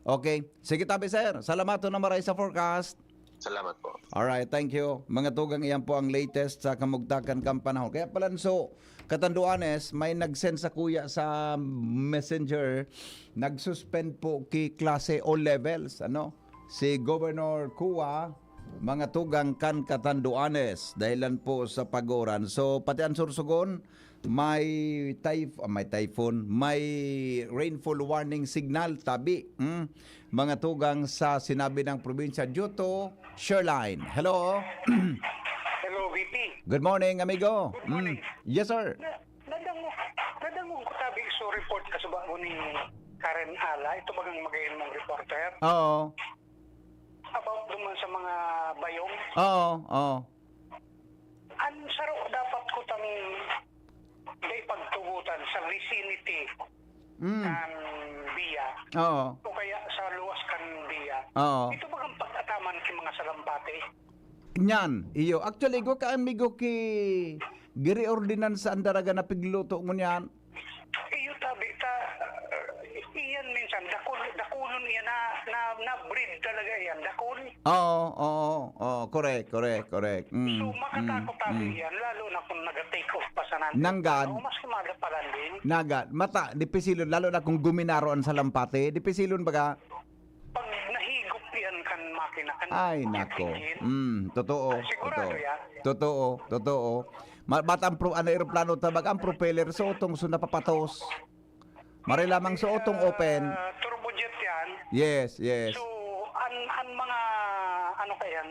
Okay. Sige, tabi, sir. Salamat na maray sa forecast. Salamat po. Alright, thank you. Mga tugang, iyan po ang latest sa kamugtakan kan panahon. Kaya pala, so, Catanduanes, may nag-send sa kuya sa messenger, nag-suspend po ki klase all levels, ano? Si Governor Cua, mga tugang kan Catanduanes, dahilan po sa pag-uran. So, pati ang Sorsogon, may typh-, ah, may typhoon, may rainfall warning signal, tabi. Hmm? Mga tugang sa sinabi ng probinsya due to Sherline. Hello? Hello, V P. Good morning, amigo. Good morning. Hmm. Yes, sir. Na, nadangog, nadangog ko tabi so report ka sa bago ni Karen Ala. Ito bagang magayon mong reporter? Oo. About duman sa mga bayong? Oo, oo. An saro dapat ko tang dai pagtugotan sa vicinity Mm. kan biya Oo. o kaya sa luwas kan biya. Oo. Ito bagang pag-ataman ki mga salampati? Nyan, iyo. Actually, igwa ka, amigo, ki giri ordinansa an daraga na pigluto ngunyan. minsan, dakul, dakulon iyan na, na, na breed talaga iyan, dakul. Oo, oo, oo, correct, correct, correct. Mm, So, makatakot mm, tayo mm. iyan, lalo na kung nag-take off pa sa nandun. Nanggad. Oo, mas kumada pa landing. Naga, mata, dipisilon, lalo na kung guminaro an salampate, dipisilon baga. Pag nahigop iyan kan makina, kan Ay, jet nako. engine, Mm, totoo. Ah, sigurado totoo. yan. Totoo, totoo. Ma- Bat ang, pro, ang eroplano ta, baga ang propeller, sotong, so napapatos. Mare lamang sotong open. Ah, turbojet yan. Yes, yes. So, an, an mga, ano ka yan,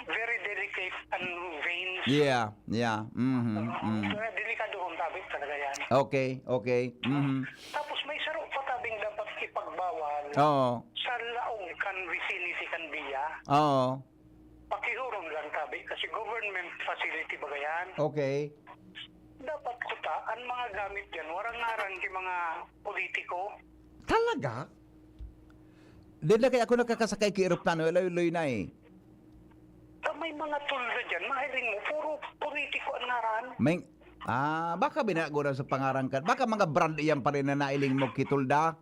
very delicate an veins. Yeah, yeah. Mhm, mm. Kaya delikadohon tabi talaga yan. Okay, okay. Mhm. Tapos may saro pa tabing dapat ipagbawal Oo. sa laog kan vicinity kan biya. Oo. Pakihuron lang tabi kasi government facility baga yan. Okay. Dapat kuta, an mga gamit yan, warang ngaran ki mga politiko. Talaga? Di na kaya ako nakakasakay ki eroplano, loy-loy na eh. Sa may mga tulda dyan, mahiling mo, puro politiko ang ngaran. May, ah, baka binago na sa pangaran ka. Baka mga brand iyan pa rin na nailing mo kitulda.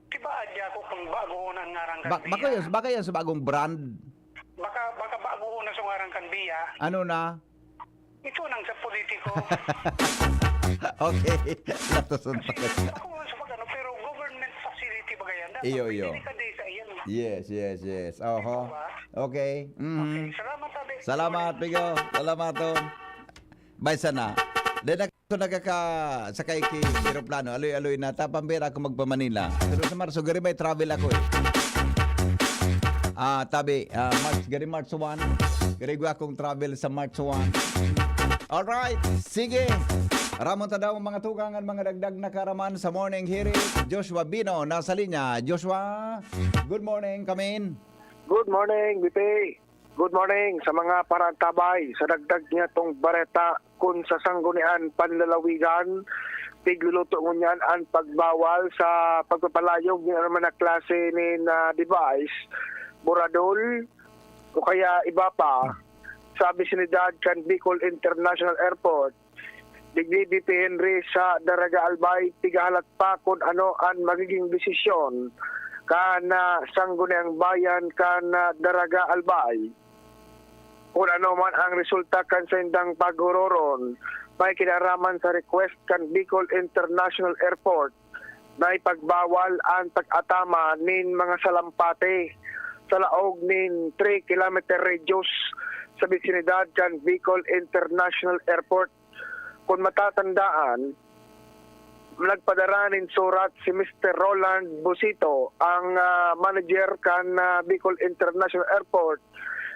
Diba, adya ako kung bago na ang ngaran ka Ba, baka yan, baka yan sa bagong brand. Baka, baka bago na sa ngaran kan biya. Ano na? Ito nang sa politiko. Okay. Latusan pa. Ako sa pag-ano, pero government facility baga yan. Dapat Iyo, may iyo. Delikadesa yan. Yes, yes, yes. Oho. Okay. Mhm. Salamat, tabi. Salamat, Pigo. Salamat, oh. Bay, sana. Then ako nagkakasakay ki eroplano. Aloy-aloy na. Tapang pera ako magpa-Manila. Pero sa Marso, gari may travel ako eh. Ah, tabi, ah, March, gari March one. Gari gwa akong travel sa March one. Alright, sige. Ramon ta daw ang mga tugang, ang mga dagdag na karaman sa morning hirit. Joshua Bino, nasa linya. Joshua, good morning, come in. Good morning, B P. Good morning sa mga parantabay. Sa dagdag niya tong bareta, kun sa Sanggunian Panlalawigan, tigluluto ngunyan an pagbawal sa pagpapalayog ni anuman na klase nin, ah, device, buradol, o kaya iba pa, sa bisinidad kan Bicol International Airport. Digdi, B P Henry, sa Daraga Albay, pigahalat pa kun ano an magiging desisyon kan, ah, Sangguniang Bayan kan, ah, Daraga Albay. Kun ano man ang resulta kan saindang paghuroron, may kinaraman sa request kan Bicol International Airport na ipagbawal an pag-atama nin mga salampate sa laog nin three kilometer radius sa bisinidad kan Bicol International Airport. Kun matatandaan, nagpadara nin surat si Mister Roland Busito, ang, ah, manager kan, ah, Bicol International Airport,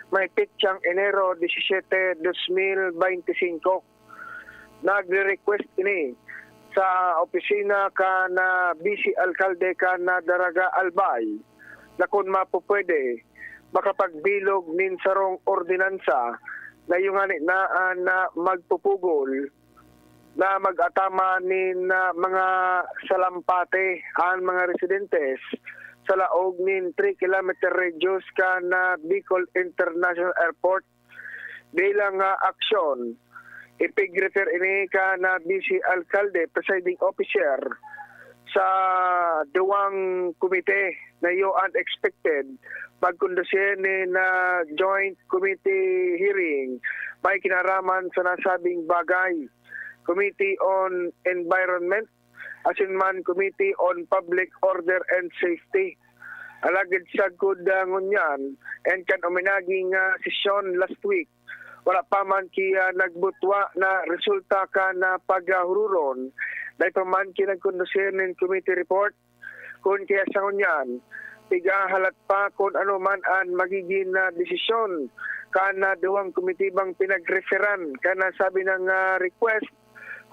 may petsang Enero disisete, dos mil bente singko. Nagre-request ini sa opisina kan, ah, Vice Alkalde kan, ah, Daraga Albay na kun mapupwede, makapagbilog nin sarong ordinansa na iyo ngani na an, ah, magpupugol na mag-atama nin, ah, mga salampate an mga residentes sa laog nin three kilometer radius kan, ah, Bicol International Airport. Bilang, ah, aksyon, ipig-refer ini kan, ah, Vice Alkalde, Presiding Officer, sa duwang komite na iyo an expected magkondusir nin, ah, joint committee hearing may kinaraman sa nasabing bagay, Committee on Environment asin man Committee on Public Order and Safety. Alagad sagkod, ah, ngunyan, and kan uminaging, ah, sesyon last week, wala pa man ki, ah, nagbutwa na resulta kan, ah, paghuroron. Dai pa man ki nagkondusir nin committee report. Kun kaya sa ngunyan, pigahalat pa kun ano man an magiging, ah, desisyon kan, ah, duwang komitibang pinagreferan kan nasabi nang, ah, request,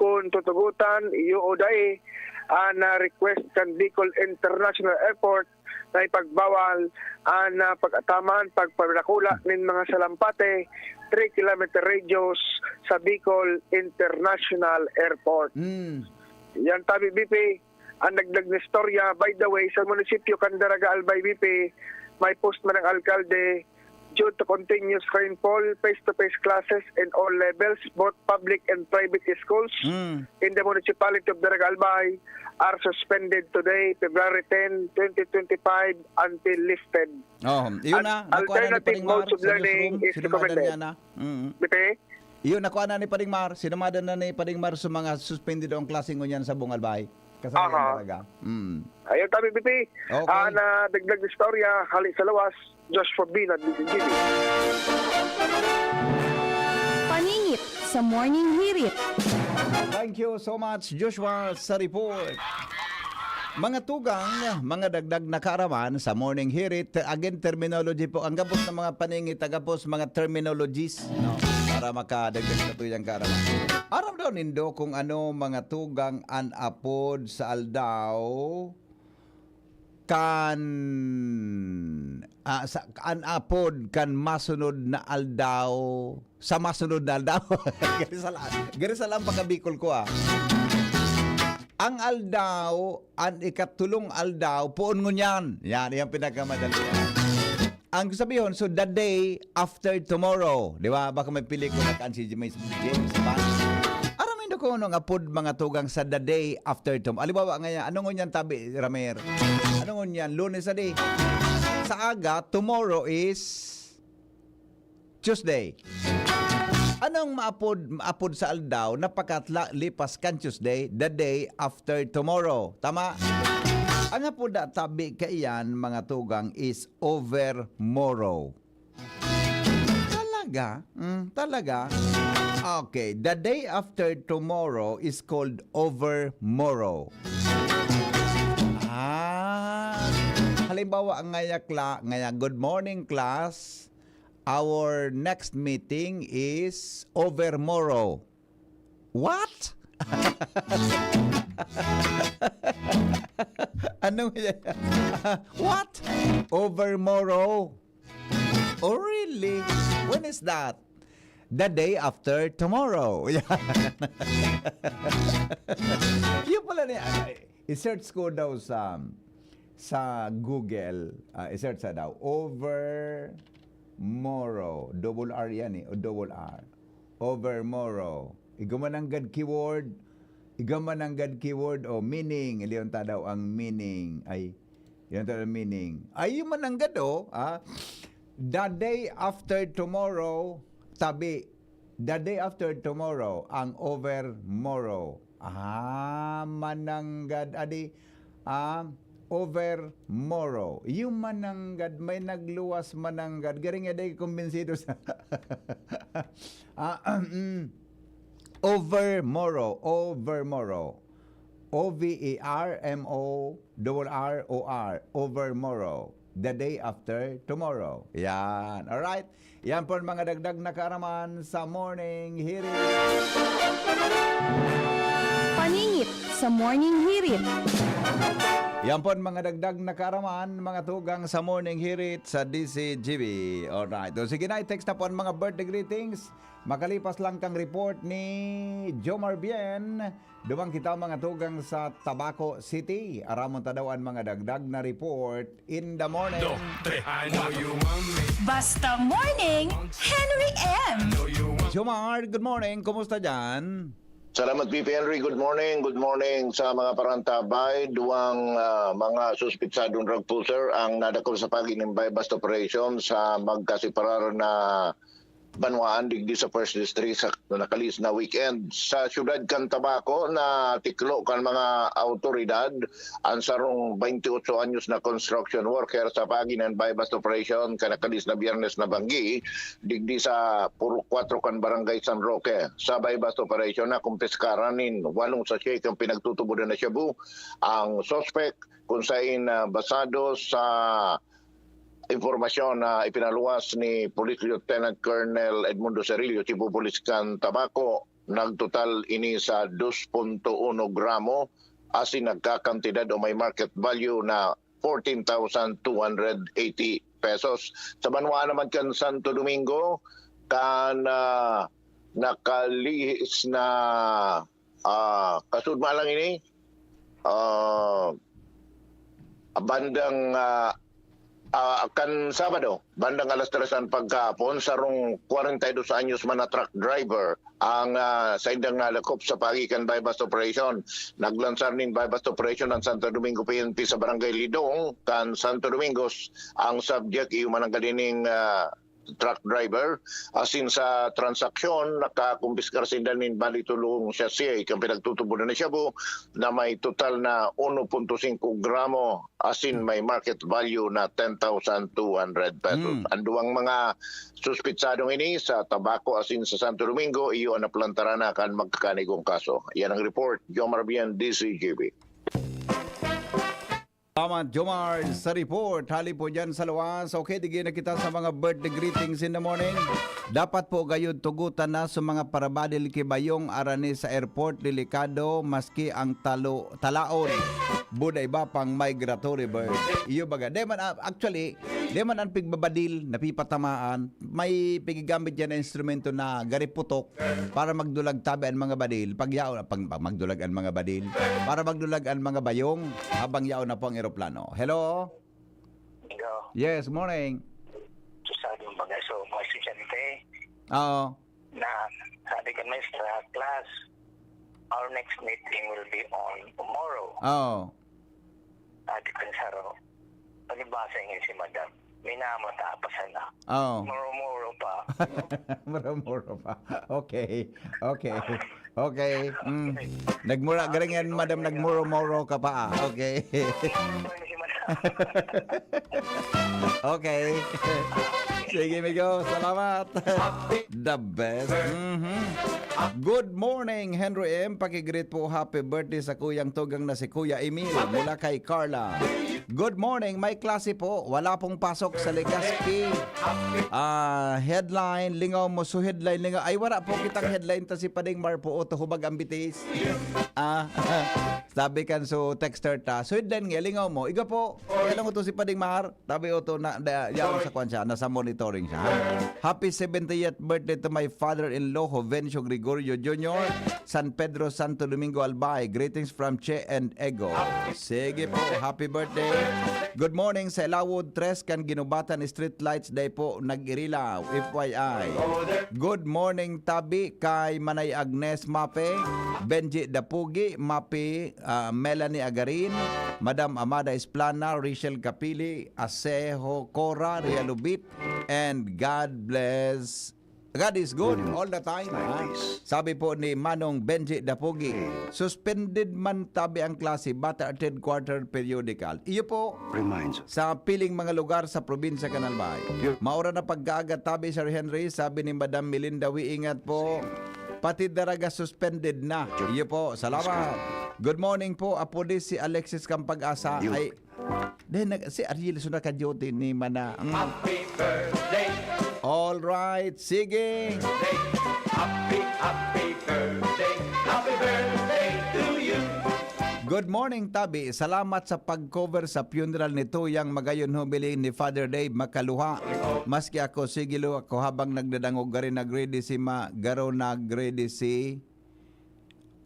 kun tutugotan, iyo o dai, an, ah, request kan Bicol International Airport na ipagbawal an, ah, pag-ataman, pagpadakula nin mga salampate three kilometer radius sa Bicol International Airport. Mm. Yan tabi, B P, ang dagdag na istorya. By the way, sa munisipyo kan Daraga Albay, B P, may post man ang alkalde Due to continuous rainfall, face-to-face classes in all levels, both public and private schools, Mm. in the municipality of Daraga Albay are suspended today, February ten, twenty twenty-five, until lifted. Oh, yun na. Al- Nakuha na ni alternative Paring Mar modes of sa learning newsroom. is Sinumadan recommended. Niya na. Mm. Bipe? Yun, nakuha na ni Paring Mar. Sinumadan na ni Paring Mar sa mga suspended ang klase ngunyan sa Bungalbay. Kasama Aha. Talaga. Mm. Ayun, tabi, Bipe. Okay. Ah, na dagdag istorya, hali sa lawas, Joshua Binad, D C G B. Paningit sa Morning Hirit. Thank you so much, Joshua, sa report. Mga tugang, mga dagdag na kaaraman sa Morning Hirit. Again, terminology po. Ang gabos ng mga paningit, ang gabos mga terminologies, no? Para makadagdag sa tuyang kaaraman. Aram daw nindo kung ano mga tugang an apod sa aldaw kan ah, sa, an apod kan masunod na aldaw sa masunod na aldaw. Gari sa la- gari sa lang pagkabikol ko ah. Ang aldaw, an ikatulong aldaw, puon ngunyan. Yan, yan pinakamadali. Ang sabihon, so the day after tomorrow. Di ba? Baka may pelikula kan si James, James Bond. Aram mo ko nung apod mga tugang sa the day after tomorrow. Alibawa nga yan, ano ngunyan tabi, Ramer? Ano ngunyan? Lunes na di. Sa aga, tomorrow is Tuesday. Anong maapod, maapod sa aldaw na pakatla lipas kan Tuesday, the day after tomorrow? Tama? Ang apod na tabi kaiyan, mga tugang, is overmorrow. Talaga? Mm, talaga? Okay, the day after tomorrow is called overmorrow. Ah, halimbawa, ngaya, kla, ngaya, good morning, class. Our next meeting is overmorrow. What? Ano yan? What? Overmorrow? Oh, really? When is that? The day after tomorrow. Yan. Yun pala niya. Ay, i-search ko daw sa sa Google, ah, i-search sa daw. Over morrow. Double R yan eh. O double R. Over morrow. Igwa man nanggad keyword. Igwa man nanggad keyword o meaning. Iliyon ta daw ang meaning. Ay, yun ta daw ang meaning. Ay, yun man nanggad oh. Ah. The day after tomorrow, tabi. The day after tomorrow, ang over morrow. Ah, mananggad. Adi, ah, over morrow. Yung mananggad, may nagluwas mananggad. Garing nga dahil kumbinsido sa... ah, mm. Over morrow, over morrow. O V E R M O double R O R, over morrow. The day after tomorrow. Yan. Alright. Yan po ang mga dagdag na kaaraman sa Morning Hirit. Paningit sa Morning Hirit. Yan po ang mga dagdag na kaaraman, mga tugang sa Morning Hirit sa D C G B. Alright. O sige na, i-text na po ang mga birthday greetings. Makalipas lang kang report ni Jomar Bien, duman kita mga tugang sa Tabaco City. Aramon ta daw ang mga dagdag na report in the morning. Dos, tres. I know you want me. Basta Morning, Henry M. Know you want Jomar, good morning. Kumusta dyan? Salamat, P P Henry. Good morning. Good morning sa mga parantabay. Duwang ah, mga suspitsadong drug pusher ang nadakop sa paginimbay bust operation sa magkasiparar na banwaan digdi sa First District sa nakalis na weekend. Sa siyudad kan Tabaco, na tiklo kan mga awtoridad ang sarong twenty-eight anyos na construction worker sa paginimbay bust operation kan nakalis na Biyernes na banggi digdi sa Purok Kuwatro kan Barangay San Roque. Sa buy-bust operation, nakumpiskaran nin walong sachet kan pinagtutubodan na shabu ang suspect, kung sain, ah, basado sa impormasyon na ipinaluwas ni Police Lieutenant Colonel Edmundo Cerillo, Chief of Police kan Tabaco, nagtotal ini sa dos punto uno gramo, asin nagkakantidad o may market value na fourteen thousand two hundred eighty pesos. Sa banwaan naman kan Santo Domingo, kan ah, nakalihis na ah, kasudma lang ini, ah, bandang ah, Ah, kan Sabado, bandang alas tres an pagkahapon, sarong kwarenta y dos anyos man na truck driver ang, ah, saindang nalakop sa paagi kan buy-bust operation. Naglansar nin buy-bust operation ang Santo Domingo P N P sa Barangay Lidong, kan Santo Domingos. Ang subject, iyo man ang gadining, ah, truck driver. Asin sa transaksyon, nakakumpiskar sinda nin bali tolong sachet kan pinagtutubodan na shabu na may total na uno punto singko gramo, asin may market value na ten thousand two hundred pesos. Mm. Ang duwang mga suspitsadong ini sa tabako asin sa Santo Domingo, iyo an naplantaran na kan magkakanigong kaso. Yan ang report. Jomar Bien, D C G B. Salamat, Jomar, sa report. Hali po dyan sa luwas. Okay, digi na kita sa mga birthday greetings in the morning. Dapat po gayud tugutan na sa mga parabadil ki bayong arani sa airport, delikado, maski ang talo-, talaon. Buda iba pang migratory bird. Iyo baga. Di man, ah, actually, di man ang pigbabadil, napipatamaan. May pigigamit yan na instrumento na gariputok para magdulag tabi ang mga badil. Pag yaon, pag, pag magdulag ang mga badil. Para magdulag ang mga bayong habang yaon na po ang eroplano. Hello? Hello. Yes, morning. So, sabi mo ba nga, so, mga estudyante, Oo. Na, sabi kan maestra, "Class, our next meeting will be on tomorrow." Oo. Sabi kan saro, "Palibasa nga si madam, minamata pa sana." Oo. Moro-moro pa. Moro-moro pa. Okay. Okay. Okay. Mm. Nagmura, garing yan, madam, nagmuro-muro ka pa, ah. Okay. Okay. Sige, amigo. Salamat. The best. Mhm. Good morning, Henry M. Pakigreet po, happy birthday sa kuyang tugang na si Kuya Emil mula kay Carla. Good morning, may klase po. Wala pong pasok sa Legazpi. Ah, headline, lingaw mo. So, headline, lingaw. Ay, wala po kitang headline ta si Pading Mar po. Oto, hubag ang bitis. Ah, sabi kan so texter ta. So, headline nga, lingaw mo. Iga po, kaya lang ito si Pading Mar. Tabi oto na, da, yaon sa kwan siya, nasa monitoring siya. Happy seventieth birthday to my father-in-law, Jovencio Gregorio Junior, San Pedro, Santo Domingo, Albay. Greetings from Che and Ego. Sige po, happy birthday. Good morning sa Ilawod, tres kan ginubatan street lights, dai po nag-irilaw. F Y I. Good morning, tabi kay Manay Agnes Mape, Benji Dapugi, Mape, ah, Melanie Agarin, Madam Amada Esplana, Rachel Kapili, Aseho Cora, Ria Lubit, and God bless. God is good all the time, ha? Sabi po ni Manong Benji Dapugi, suspended man tabi ang klase, but a third quarter periodical. Iyo po, sa piling mga lugar sa probinsya kan Albay. Maura na pagkaaga tabi, Sir Henry, sabi ni Madam Melinda, wi ingat po. Pati Daraga suspended na. Iyo po, salamat. Good morning po, apo di si Alexis Campag-asa. Ay, then, nag-, si Ariel so naka-duty ni Mana. Mm. Happy birthday. All right, sige. Happy, happy birthday. Happy birthday to you. Good morning, tabi. Salamat sa pag-cover sa funeral ni Tuyang Magayon Hubili ni Father Dave Makaluha. Maski ako, sige lo ako habang nagdadangog, gari nag-ready si Ma, garo nag-ready si,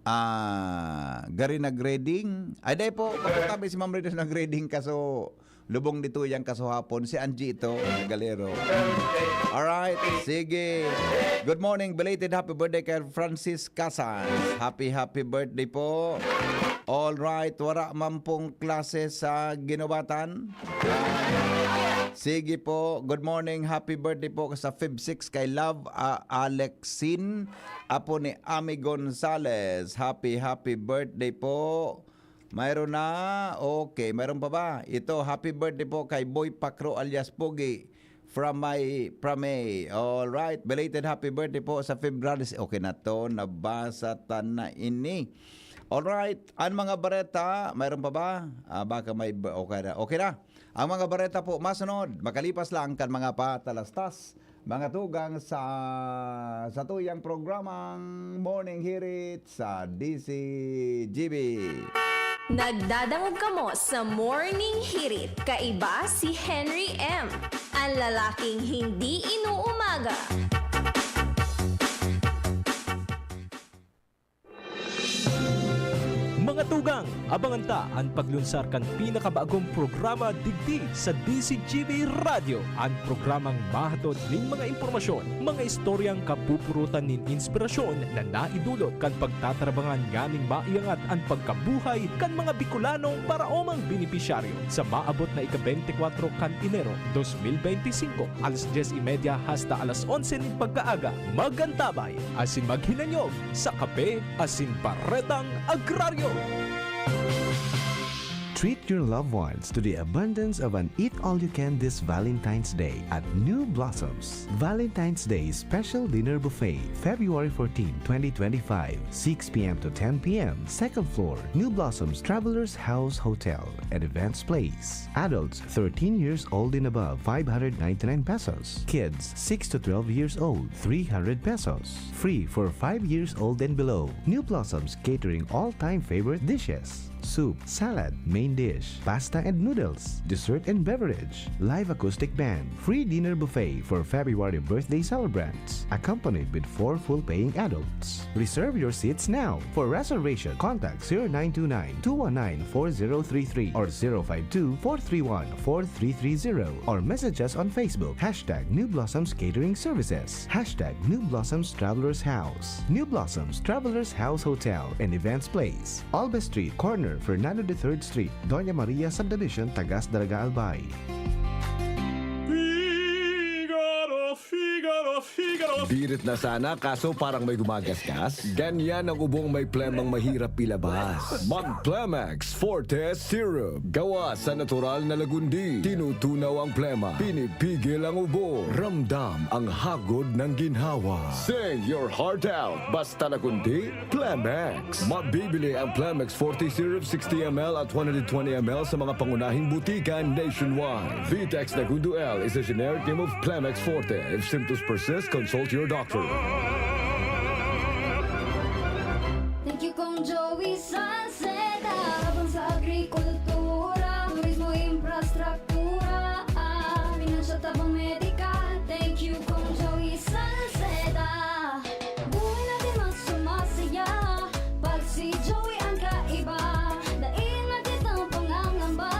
ah, gari nag-reading. Ay, dai po, tabi si Ma'am Rita nag-reading kaso lubong ni Tuyang kaso hapon. Si Angie ito, Galero. Alright, sige. Good morning, belated happy birthday kay Francis Casas. Happy, happy birthday po. All right, wala man pong klase sa ginubatan. Sige po, good morning, happy birthday po sa Feb six kay Love, ah, Alexin, apo ni Ami Gonzales. Happy, happy birthday po. Mayroon na. Okay, mayroon pa ba? Ito, happy birthday po kay Boy Pakro alias Pogi. From my, from me. All right. Belated happy birthday po sa February. Okay na to. Nabasa ta na ini. All right. Ang mga bareta, mayroon pa ba? Ah, baka may ba-, okay na. Okay na. Ang mga bareta po, masunod. Makalipas lang kan mga patalastas, mga tugang sa, sa tuyang programang Morning Hirit sa D C G B. Nagdadangog kamo sa Morning Hirit. Kaiba si Henry M, ang lalaking hindi inuumaga. Mga tugang, Abangan ta an paglunsar kan pinakabagong programa digdi sa D C G B Radyo, an programang mahatod nin mga impormasyon, mga istoryang kapupurutan nin inspirasyon na naidulot kan pagtatarabangan nganing maiangat an pagkabuhay kan mga Bicolanong paraomang benepisyaryo. Sa maabot na ika-bente kwatro kan Enero dos mil bente y singko, alas dyes y media hasta alas onse nin pagkaaga, mag-antabay asin maghinanyog sa Kape asin Baretang Agraryo. Treat your loved ones to the abundance of an eat-all-you-can this Valentine's Day at New Blossoms. Valentine's Day Special Dinner Buffet, February fourteen, twenty twenty-five, six p m to ten p m, second floor, New Blossoms Travelers House Hotel and Events Place. Adults thirteen years old and above, five hundred ninety-nine pesos. Kids six to twelve years old, three hundred pesos. Free for five years old and below. New Blossoms catering all-time favorite dishes: soup, salad, main dish, pasta and noodles, dessert and beverage, live acoustic band, free dinner buffet for February birthday celebrants, accompanied with four full paying adults. Reserve your seats now. For reservation, contact zero nine two nine, two one nine, four zero three three or zero five two, four three one, four three three zero, or message us on Facebook, hashtag New Blossoms Catering Services, hashtag New Blossoms Travelers House, New Blossoms Travelers House Hotel and Events Place, Alba Street, corner Fernando the Third Street, Doña Maria Subdivision, Tagas, Daraga, Albay. Figaro, Figaro, Figaro. Birit na sana, kaso parang may gumagasgas. Ganyan ang ubong may plemang mahirap ilabas. Mag Plemex Forte Syrup. Gawa sa natural na lagundi. Tinutunaw ang plema. Pinipigil ang ubo. Ramdam ang hagod ng ginhawa. Sing your heart out. Basta lagundi, Plemex. Mabibili ang Plemex Forte Syrup sixty M L at one hundred twenty M L sa mga pangunahing butika nationwide. Vitex Nagundo L is a generic name of Plemex Forte. If symptoms persist, consult your doctor. Thank you, Kong Joey Salceda. Habang sa agrikultura, turismo, infrastruktura, ah, pinansyal, tabang medikal. Thank you, Kong Joey Salceda. Buhay natin mas sumasaya pag si Joey ang kaiba. Dai na kitang pangangamba,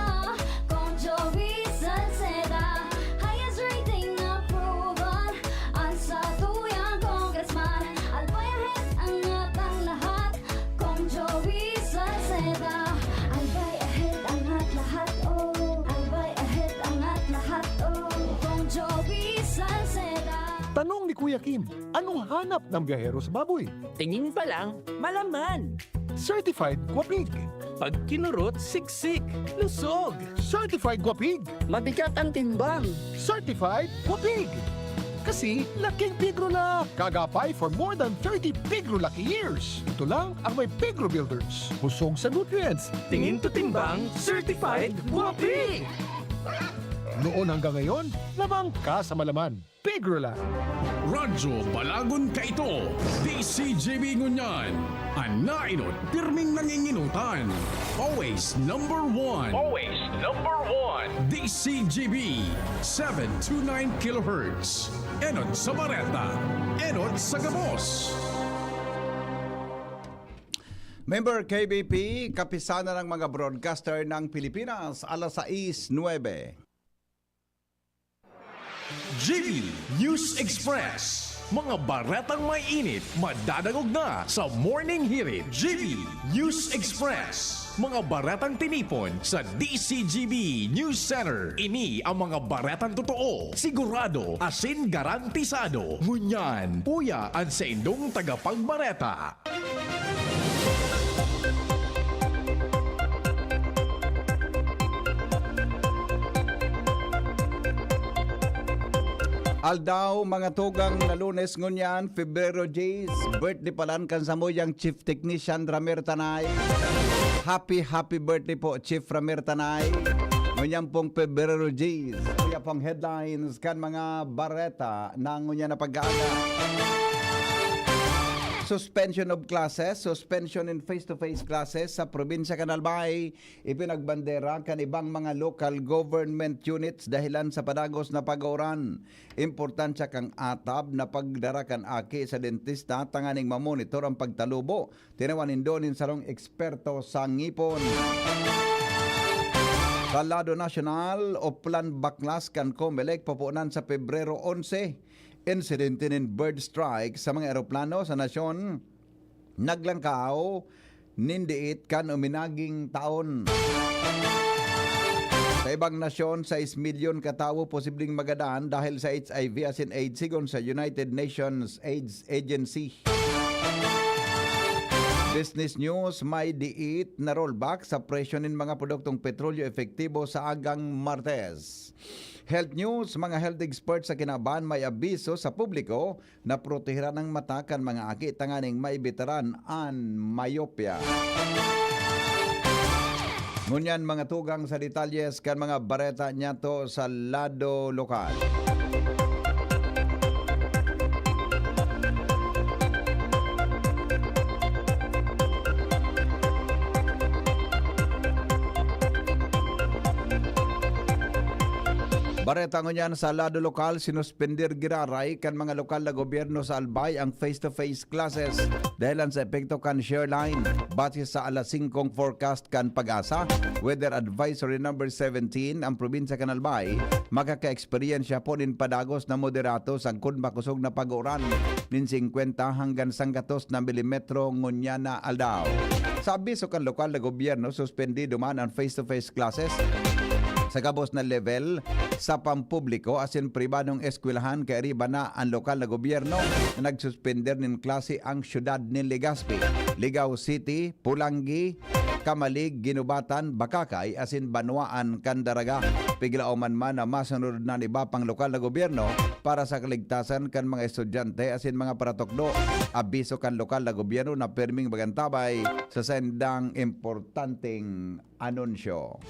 Kong Joey Salceda. Highest rating na proven, ang satuyang congressman. Albay ahead, angat ang lahat, Kong Joey Salceda. Albay ahead, angat lahat, oh. Albay ahead, angat lahat, oh. Kong Joey Salceda. Tanong ni Kuya Kim, anong hanap ng biyahero sa baboy? Tingin pa lang, malaman. Certified Guapig. Pag kinurot, siksik, lusog. Certified Guapig. Mabigat ang timbang. Certified Guapig. Kasi laking pigro na. Kagapay for more than thirty pigro lucky years. Ito lang ang may Pigro Builders. Busog sa nutrients. Tingin to timbang, certified Guapig. Noon hanggang ngayon, lamang ka sa malaman. Pigro lang. Radyo Balagon kaito, D C G B ngunyan. An naenot, pirming nanginginutan. Always number one. Always number one. D C G B, seven two nine kilohertz. Enot sa bareta, enot sa gabos. Member K B P, Kapisanan ng mga Broadcaster ng Pilipinas, alas sais nuebe. G B News Express. Mga baretang may init, madadangog na sa Morning Hirit. G B News Express. Mga baretang tinipon sa D C G B News Center. Ini ang mga baretang totoo, sigurado, asin garantisado. Ngunyan, uya an saindong tagapagbareta. Aldaw, mga tugang, na Lunes ngunyan, Febrero diyes, birthday palan kan samuyang Chief Technician Ramer Tanay. Happy, happy birthday po, Chief Ramer Tanay. Ngunyan pong Febrero diyes, kuya pong headlines kan mga bareta na ngunyan na pag-aaga. Suspension of classes, suspension in face-to-face classes sa probinsya kan Albay, ipinagbandera kan ibang mga local government units dahilan sa padagos na pag-uuran. Importansya kan ATAB na pagdara kan aki sa dentista tanganing mamonitor ang pagtalubo. Tinawan nindo nin sarong eksperto sa ngipon. Sa lado nasyonal, Oplan baklas kan Comelec pupunan sa Pebrero onse. Insidente nin bird strike sa mga eroplano sa nasyon naglangkaw nin diit kan uminaging taon. Sa ibang nasyon, sais milyon ka tawo posibleng magadan dahil sa H I V asin AIDS, sigon sa United Nations AIDS Agency. Business News, may diit na rollback sa presyo nin mga produktong petrolyo epektibo sa agang Martes. Health News, mga health experts sa kinaban may abiso sa publiko na protehiran ang mata kan mga aki tanganing maibitaran an myopia. Ngunyan, mga tugang sa detalyes kan mga bareta niyato sa lado lokal. Bareta ngunyan sa lado lokal, sinuspender giraray kan mga lokal na gobyerno sa Albay ang face-to-face classes dahilan sa epekto kan shear line. Base sa alas singkong forecast kan PAGASA, Weather Advisory Number seventeen, ang probinsya kan Albay makaka-eksperyensya po nin padagos na moderato sagkod makosog na pag-uran nin singkwenta hanggang sanggatos na milimetro ngunyan na aldaw. Sa abiso kan lokal na gobyerno, suspendido man ang face-to-face classes sa gabos na level sa pampubliko asin pribadong eskwelahan, kairiba na an lokal na gobyerno na nagsuspender nin klase ang syudad nin Legazpi, Ligao City, Polangui, Camalig, Guinobatan, Bacacay asin banwaan kan Daraga. Piglaoman man na masunod na an iba pang lokal na gobyerno para sa kaligtasan kan mga estudyante asin mga paratukdo. Abiso kan lokal na gobyerno na pirming magantabay sa saindang importanteng anunsyo.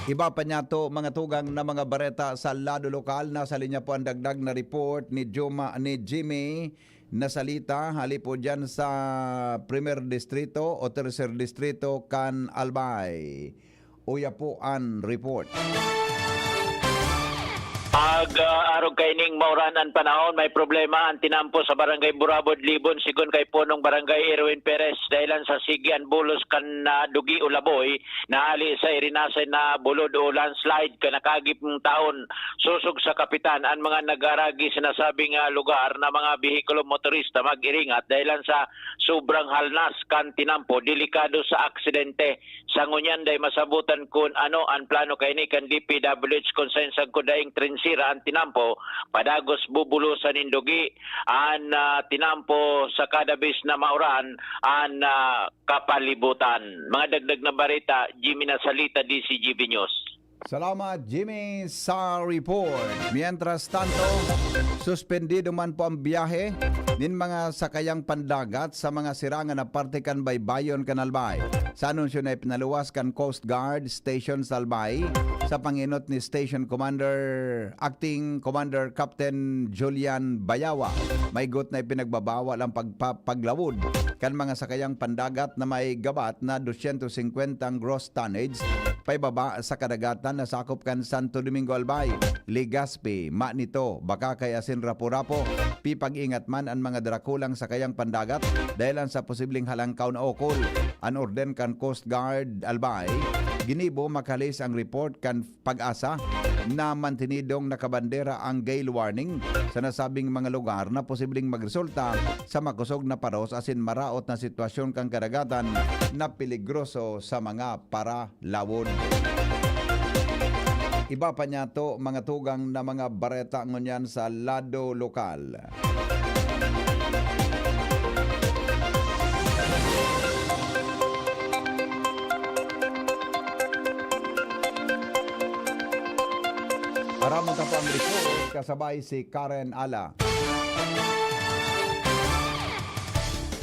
Iba pa niyato, mga tugang na mga bareta sa lado lokal. Nasa linya po ang dagdag na report ni Juma, ni Jimmy Nasalita, hali po dyan sa Primer Distrito o Tercer Distrito kan Albay. Uya po an report. Ag, ah, arog kaining mauran an panahon, may problema an tinampo sa Barangay Burabod, Libon, sigon kay Punong Barangay Erwin Perez. Dahilan sa sigi an bulos kan, ah, dugi o laboy na hali sa irinase na bulod o landslide kan nakaagip taon. Sosog sa kapitan, an mga nag-aaragi sa nasabing, ah, lugar na mga behikulo motorista mag-iringat dahilan sa sobrang halnas kan tinampo, delikado sa aksidente. Sa ngunyan, dai masabotan kun ano an plano kaini kan D P W H, kun saen sagkod daing trinsira an tinampo, padagos bubulosan nin dugi an, ah, tinampo sa kada bes na mauran an, ah, kapalibutan. Mga dagdag na bareta, Jimmy Nasalita, D C G B News. Salamat, Jimmy, sa report. Mientras tanto, suspendido man po ang biyahe nin mga sakayang pandagat sa mga sirangan na parte kan baybayon kan Albay. Sa anunsyo na ipinaluwas kan Coast Guard Station sa Albay, sa pangenot ni Station Commander, Acting Commander Captain Julian Bayawa, may got na ipinagbabawal ang pagpa-, paglawod kan mga sakayang pandagat na may gabat na dosyentos singkwenta ang gross tonnage paibaba sa kadagatan na sakop kan Santo Domingo Albay, Legazpi, Manito, Bacacay asin Rapu-Rapu. Pipag-ingat man an mga darakulang sakayang pandagat dahilan sa posibleng halangkaw na ukol. An orden kan Coast Guard Albay ginibo makahalis ang report kan PAGASA na mantinidong nakabandera ang gale warning sa nasabing mga lugar na posibleng magresulta sa makosog na paros asin maraot na sitwasyon kan kadagatan na peligroso sa mga paralawod. Iba pa niyato, mga tugang na mga bareta ngunyan sa lado lokal. Aramon ta po ang report, kasabay si Karen Ala.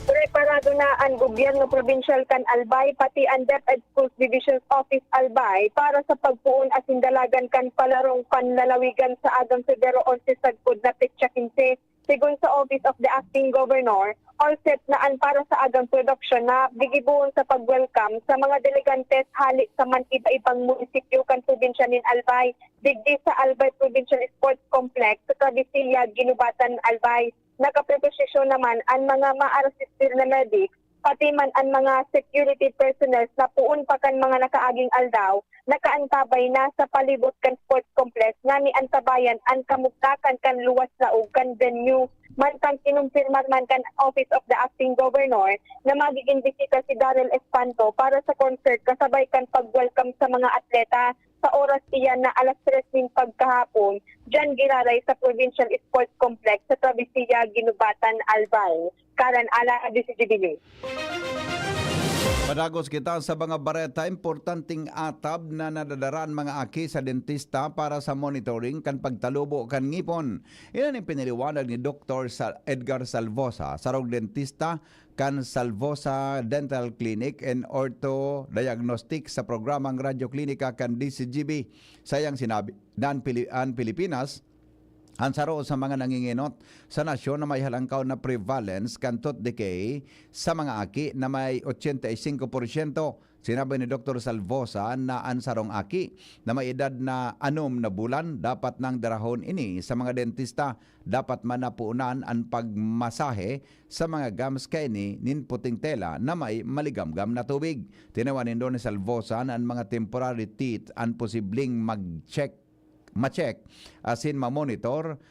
Preparado na an gobyerno probinsyal kan Albay, pati an DepEd Schools Division's Office Albay, para sa pagpoon asin dalagan kan palarong panlalawigan sa agang Pebrero onse sagkod na petsa kinse. Sigon sa Office of the Acting Governor, all set na an para sa agang production na gigibohon sa pag-welcome sa mga delegantes hale sa man iba-ibang munisipyo kan probinsya nin Albay, digdi sa Albay Provincial Sports Complex sa Travesilla, Guinobatan, Albay. Nakapreposisyon naman an mga maarasistir na medics, pati man an mga security personnel na poon pa kan mga nakaaging aldaw, nakaantabay na sa palibot kan sports complex ngani antabayan an kamugtakan kan luwas laog kan venue. Mantang kinumpirmar man kan Office of the Acting Governor na magiging bisita si Daryl Espanto para sa concert kasabay kan pag-welcome sa mga atleta. Sa oras iyan na alas tres nin pagkahapon, diyan giraray sa Provincial Sports Complex sa Travesilla, Guinobatan, Albay. Karen Ala, D C G B News. Padagos kita sa mga bareta, importanteng atab na nadadara an mga aki sa dentista para sa monitoring kan pagtalubo kan ngipon. Iyan ang pinaliwanag ni Doktor Sa- Edgar Salvosa, sarong dentista kan Salvosa Dental Clinic and Ortho Diagnostic sa programang Radyo Klinika kan D C G B. Sayang sinabi, na an Pili- an Pilipinas an saro sa mga nangingenot sa nasyon na may halangkaw na prevalence kan tooth decay sa mga aki na may ochenta y cinco porsyento. Sinabi ni Doktor Salvosa na an sarong aki na may edad na anom na bulan dapat nang darahon ini sa mga dentista. Dapat man napunan an pagmasahe sa mga gums kaini nin puting tela na may maligamgam na tubig. Tinawan nindo ni Salvosa na an mga temporary teeth an posibleng mag-check ma-check asin ma-monitor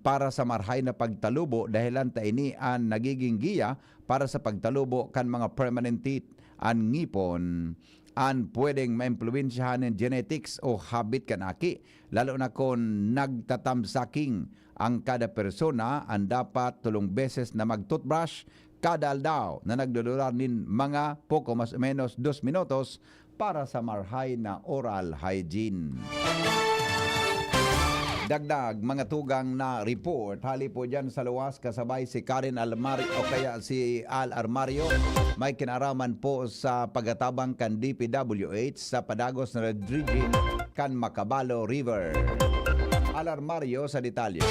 para sa marhay na pagtalubo, dahelan ta ini an nagiging giya para sa pagtalubo kan mga permanent teeth. An ngipon an pwedeng maimpluwensyahan nin genetics o habit kan aki, lalo na kun nagtatamsaking ang kada persona. An dapat tolong beses na mag-toothbrush kada aldaw na nagdudurar nin mga poko mas o menos dos minutos para sa marhay na oral hygiene. Dagdag mga tugang na report hali po dyan sa luwas, kasabay si Karen Almar o kaya si Al Armario. May kinaraman po sa pagatabang kan D P W H sa padagos na dredging kan Macabalo River. Al Armario sa detalye.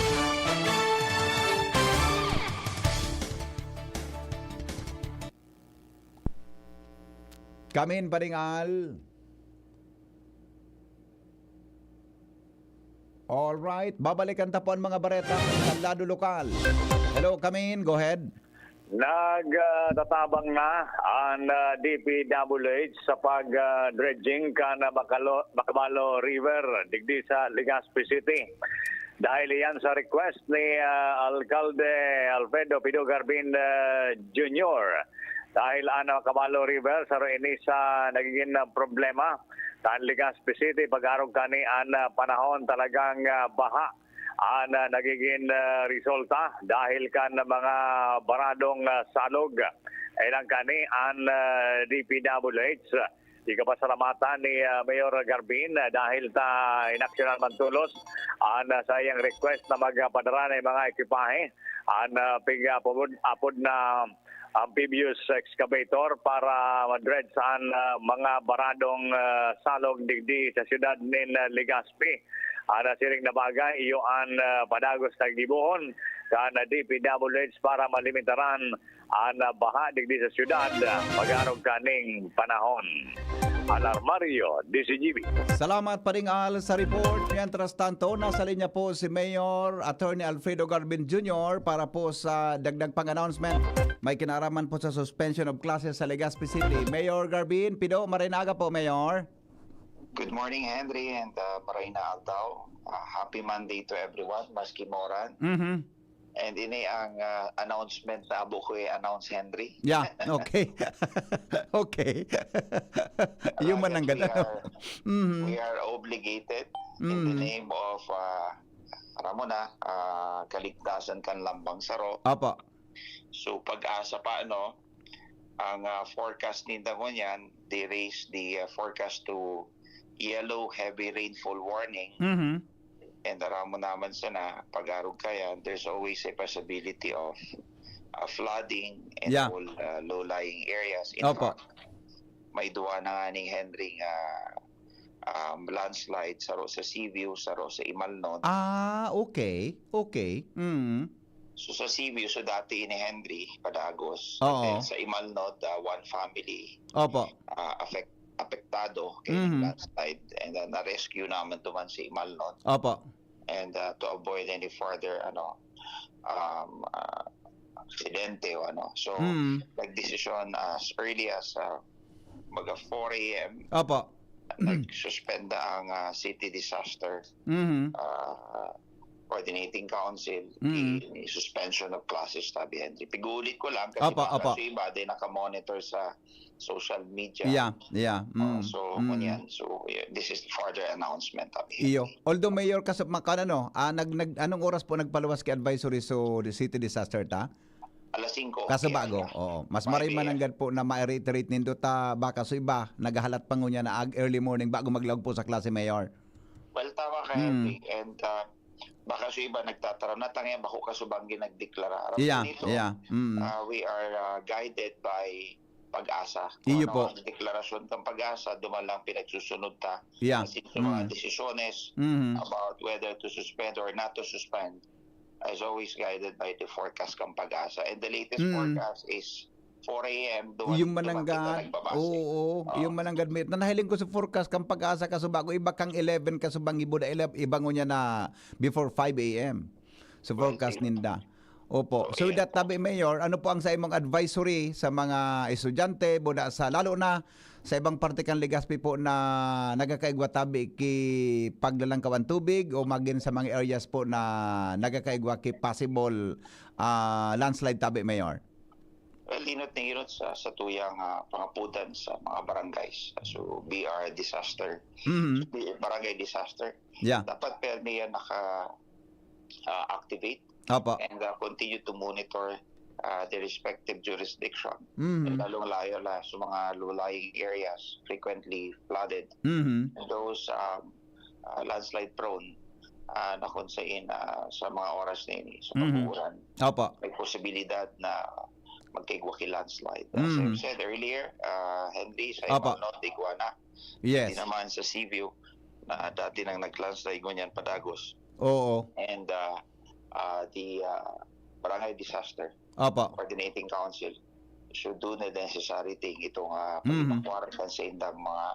Kamin paringal. Alright, babalikan ta po ang mga bareta sa lado lokal. Hello, Kamin, go ahead. Nagtatabang na an ah, D P W H sa pag-dredging kan ah, Macalo- Macabalo River digdi sa Legazpi City. Dahil iyan sa request ni ah, Alkalde Alfredo Pido Garbin ah, Junior. Dahil an Macabalo River saro ini sa nagiging ah, problema kan Legazpi City pag-arog kani an ah, panahon talagang ah, baha an ah, nagiging ah, resulta dahil kan mga baradong ah, salog. Ilang kani an ah, D P W H. Ikapasalamatan ni ah, Mayor Garbin ah, dahil ta inaksyonan man tolos an ah, saiyang request na magpadara nin mga ekipahe an ah, pig-, apod, apod na amphibious excavator para ma-dredge an ah, mga baradong ah, salog digdi sa siyudad nin ah, Legazpi. An ah, siring na bagay, iyo an ah, padagos na gibohon kan ah, D P W H para malimitaran an ah, baha digdi sa siyudad, ah, pag-arog kaning panahon. Alarmario, D C G B. Salamat, Paring Al, sa report. Mientras tanto, nasa linya po si Mayor Attorney Alfredo Garbin Junior para po sa dagdag pang announcement. May kinaraman po sa suspension of classes sa Legazpi City. Mayor Garbin, Pido, maray na aga po, Mayor. Good morning, Henry, and uh, maray na aldaw. Uh, happy Monday to everyone, maski moran. Mhm. And ini ang uh, announcement na abo ko i-announce, Henry. Yeah, okay. Okay. Yung Kaya mananggal. we are, Mhm. we are obligated in the Mm. name of uh, aram mo na, uh, kaligtasan kan lambang saro. Apa. So pag-asa pa, ano, ang uh, forecast ninda ngunyan, they raise the uh, forecast to yellow heavy rainfall warning. Mhm. And aram mo naman sana, pag-arog kayan, there's always a possibility of uh, flooding and Yeah. all uh, low-lying areas. In Opo. fact, may duwa na nga ni Henry nga um, landslide, saro sa Seaview, saro sa Imalnod. Ah, okay. Okay. Mm. So, sa Seaview, so dati ini Henry Padagos. Oo. And then sa Imalnod, ah, one family Opo. ah, affect, apektado kay Mhm. landslide. And then, na-rescue naman duman si Imalnod. Opo. And ah, to avoid any further, ano, um, ah, aksidente o ano. So, Mm. nagdesisyon as early as ah, mga four a.m. Opo. Nagsuspenda ang ah, city disaster Mhm. ah, coordinating council. Mm. I-, suspension of classes, tabi Henry. Pigulit ko lang kasi Opo, baka opo. sa iba din nakamonitor sa social media. Yeah, yeah. Ah, Mm. so, Mm. kunyan. So, yeah, this is the further announcement, tabi Henry. Iyo. Although Mayor, kas makan ano, ah, nag, nag anong oras po nagpaluwas ki advisory so the city disaster ta? Alas singko. Kaso Kaya bago. na. Oo. Mas Five maray a.m. mananggad po na ma-reiterate nindo ta baka so iba naghahalat pa ngunyan na ag early morning bago maglaog po sa klase, Mayor. Well, tama ka, Mm. Henry. And ah, baka sa iba nagtataram na tangya, bako kasubanggi nagdeklara. Aram Yeah, ko dito, yeah. Mm. ah, we are ah, guided by pag-asa. Iyo Ano po. Ang deklarasyon ng pag-asa, duman lang pinagsusunod ta. Yeah. Kasi sa mga Mm. desisyones Mhm. about whether to suspend or not to suspend is always guided by the forecast ng pag-asa. And the latest Mm. forecast is four a.m. Duman Yung duman mananggad. kita nagbabase. Oo, oo. Oo. Yung mananggad, may, nanahiling ko sa forecast kang pag-asa kaso bago iba kang eleven kaso bang ibo na eleven, iba ngunyan na before five a.m. So Well, forecast sige. Ninda. Opo. So, Okay. That tabi, Mayor, ano po ang sa imong advisory sa mga estudyante, buda sa, lalo na sa ibang parte kan Legazpi po na nagkakaigwa tabi ki paglalangkawan tubig o magin sa mga areas po na nagkakaigwa ki possible ah, landslide tabi, Mayor? Well, linot na inot sa, sa tuyang ah, pangapudan sa mga barangays. So, B R disaster. Mhm. Bi-, barangay disaster. Yeah. Dapat permi yan naka ah, activate Opo. and ah, continue to monitor ah, the respective jurisdiction. Mhm. Lalong layo la sa mga low-lying areas, frequently flooded. Mhm. Those um, ah, landslide prone ah, na kung saan ah, sa mga oras na ini, sa Mhm. pag-uulan, Opo. may posibilidad na magkaigwa ki landslide. As Mhm. I've said earlier, ah, Henry, sa Opo. Imalnod, igwa na. Yes. Di naman sa Seaview, na dati nang nag-landslide ngunyan padagos. Oo. And ah, ah, the ah, Barangay Disaster Opo. Coordinating Council should do the necessary thing itong uh, Mhm. pag-evacuar kan sa indang mga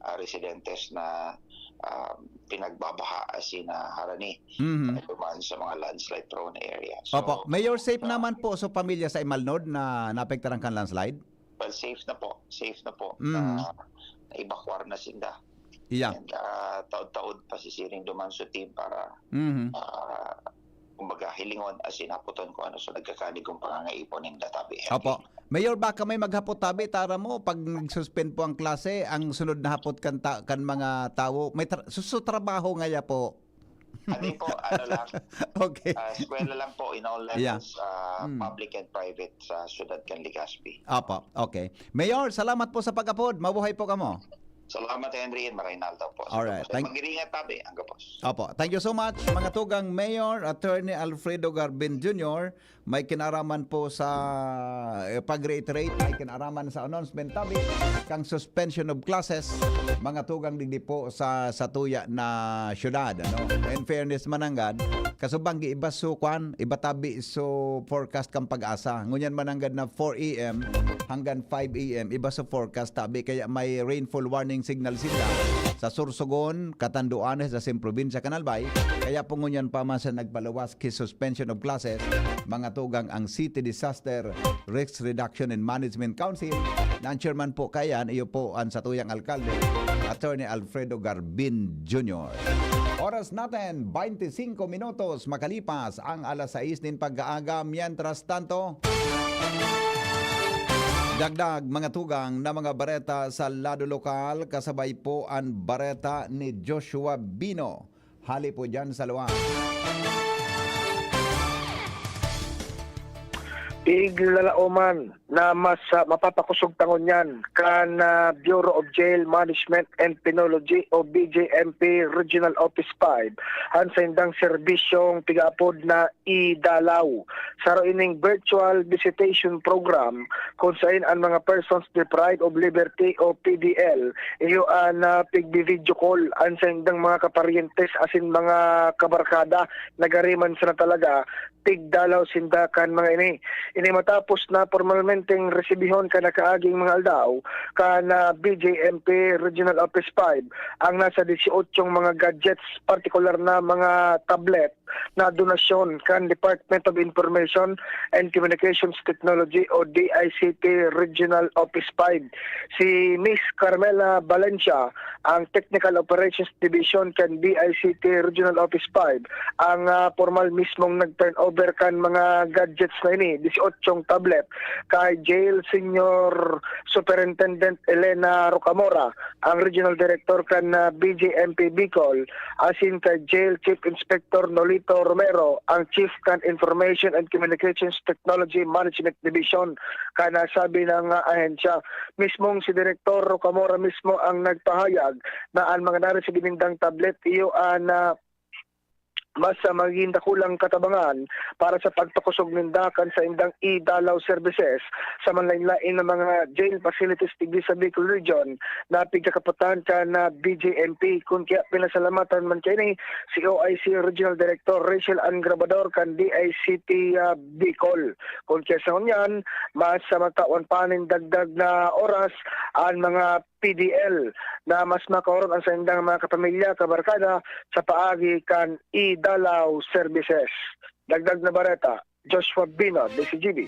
ah, residentes na ah, pinagbabaha asin na harani Mhm. duman sa mga landslide prone area. So, Opo. Mayor, safe ah, naman po so pamilya sa Imalnod na naapektaran kan landslide? Well, safe na po. Safe na po. Mm. Ah, na-evacuar na sinda. Yeah. And ah, taod-taod pasisiring duman sa team para Mhm. ah, kumbaga hilingon asin hapoton kung ano sa nagkakaligong pangangaipon ninda tabi. Opo. Mayor, baka may maghapot tabi, tara mo, pag nag-suspend po ang klase, ang sunod na hapot kan, ta- kan mga tawo, may tra- susu trabaho ngaya po. Hindi po, ano lang, Okay. ah, eskwela lang po in all Yeah. levels, ah, Mm. public and private sa syudad kan Legazpi. Opo, okay. Mayor, salamat po sa pag-apod. Mabuhay po kamo. Salamat, Henry, and Marinaldo po. Alright, thank- Mag-iringat tabi, ang gabos. Opo, thank you so much. Mga tugang Mayor, Attorney Alfredo Garbin Junior, may kinaraman po sa eh, pag-reiterate, may kinaraman sa announcement tabi kang suspension of classes, mga tugang digdi po sa satuya na syudad. Ano? In fairness mananggad, kasubang iba so kwan, iba tabi so forecast kang pag-asa. Ngunyan mananggad na four a.m. hanggang five a.m. iba sa forecast tabi, kaya may rainfall warning signal sila sa Sorsogon, Catanduanes, sa Sim Probinsya kan Albay. Kaya po ngunyan pa man sa nagpaluwas ki suspension of classes, mga tugang ang City Disaster Risk Reduction and Management Council, na ang chairman po kayan, iyo po ang satuyang alkalde, Attorney Alfredo Garbin Junior. Oras natin, twenty-five minutos makalipas ang alas sais nin pag-aaga. Mientras tanto, dagdag, mga tugang, na mga bareta sa lado lokal, kasabay po ang bareta ni Joshua Bino. Hali po dyan sa luwas. Piglalaoman na mas, ah, mapapakosog ta ngunyan kan, ah, Bureau of Jail Management and Penology o B J M P Regional Office five an saindang serbisyong pigaapod na e-Dalaw. Saro ining virtual visitation program kun saen an mga persons deprived of liberty o P D L, iyo an, ah, pigbi-video call an saindang mga kaparyentes asin mga kabarkada na gari man sana talaga pigdalaw sinda kan mga ini. Ini matapos na pormalmenteng resibihon kan nakaaging mga aldaw kan, ah, B J M P Regional Office five ang nasa dieciocho mga gadgets, partikular na mga tablet na donasyon kan Department of Information and Communications Technology o D I C T Regional Office five. Si Miss Carmela Valencia, ang Technical Operations Division kan D I C T Regional Office five, ang, ah, pormal mismong nag-turnover kan mga gadgets na ini, dieciocho tablet, kay Jail Senior Superintendent Elena Rocamora, ang Regional Director kan, ah, B J M P Bicol, asin kay Jail Chief Inspector Nolito Romero, ang Chief kan Information and Communications Technology Management Division kan nasabi na, ah, ahensya. Mismong si Direktor Rocamora mismo ang nagpahayag na an mga naresibi nindang tablet iyo an, ah, mas, ah, magigin dakulang katabangan para sa pagpakosog ninda kan saindang e-Dalaw services sa manlain-lain na mga jail facilities digdi sa Bicol Region na pigkakapotan kan, ah, B J M P. Kun kaya pinasalamatan man kaini si O I C Regional Director Rachel Ann Grabador kan D I C T, ah, Bicol. Kun kaya sa ngunyan, mas, ah, matawan pa nin dagdag na oras an mga P D L na mas makaoron an saindang mga kapamilya, kabarkada sa paagi kan e-Dalaw services. Dagdag na bareta, Joshua Bino, D C G B.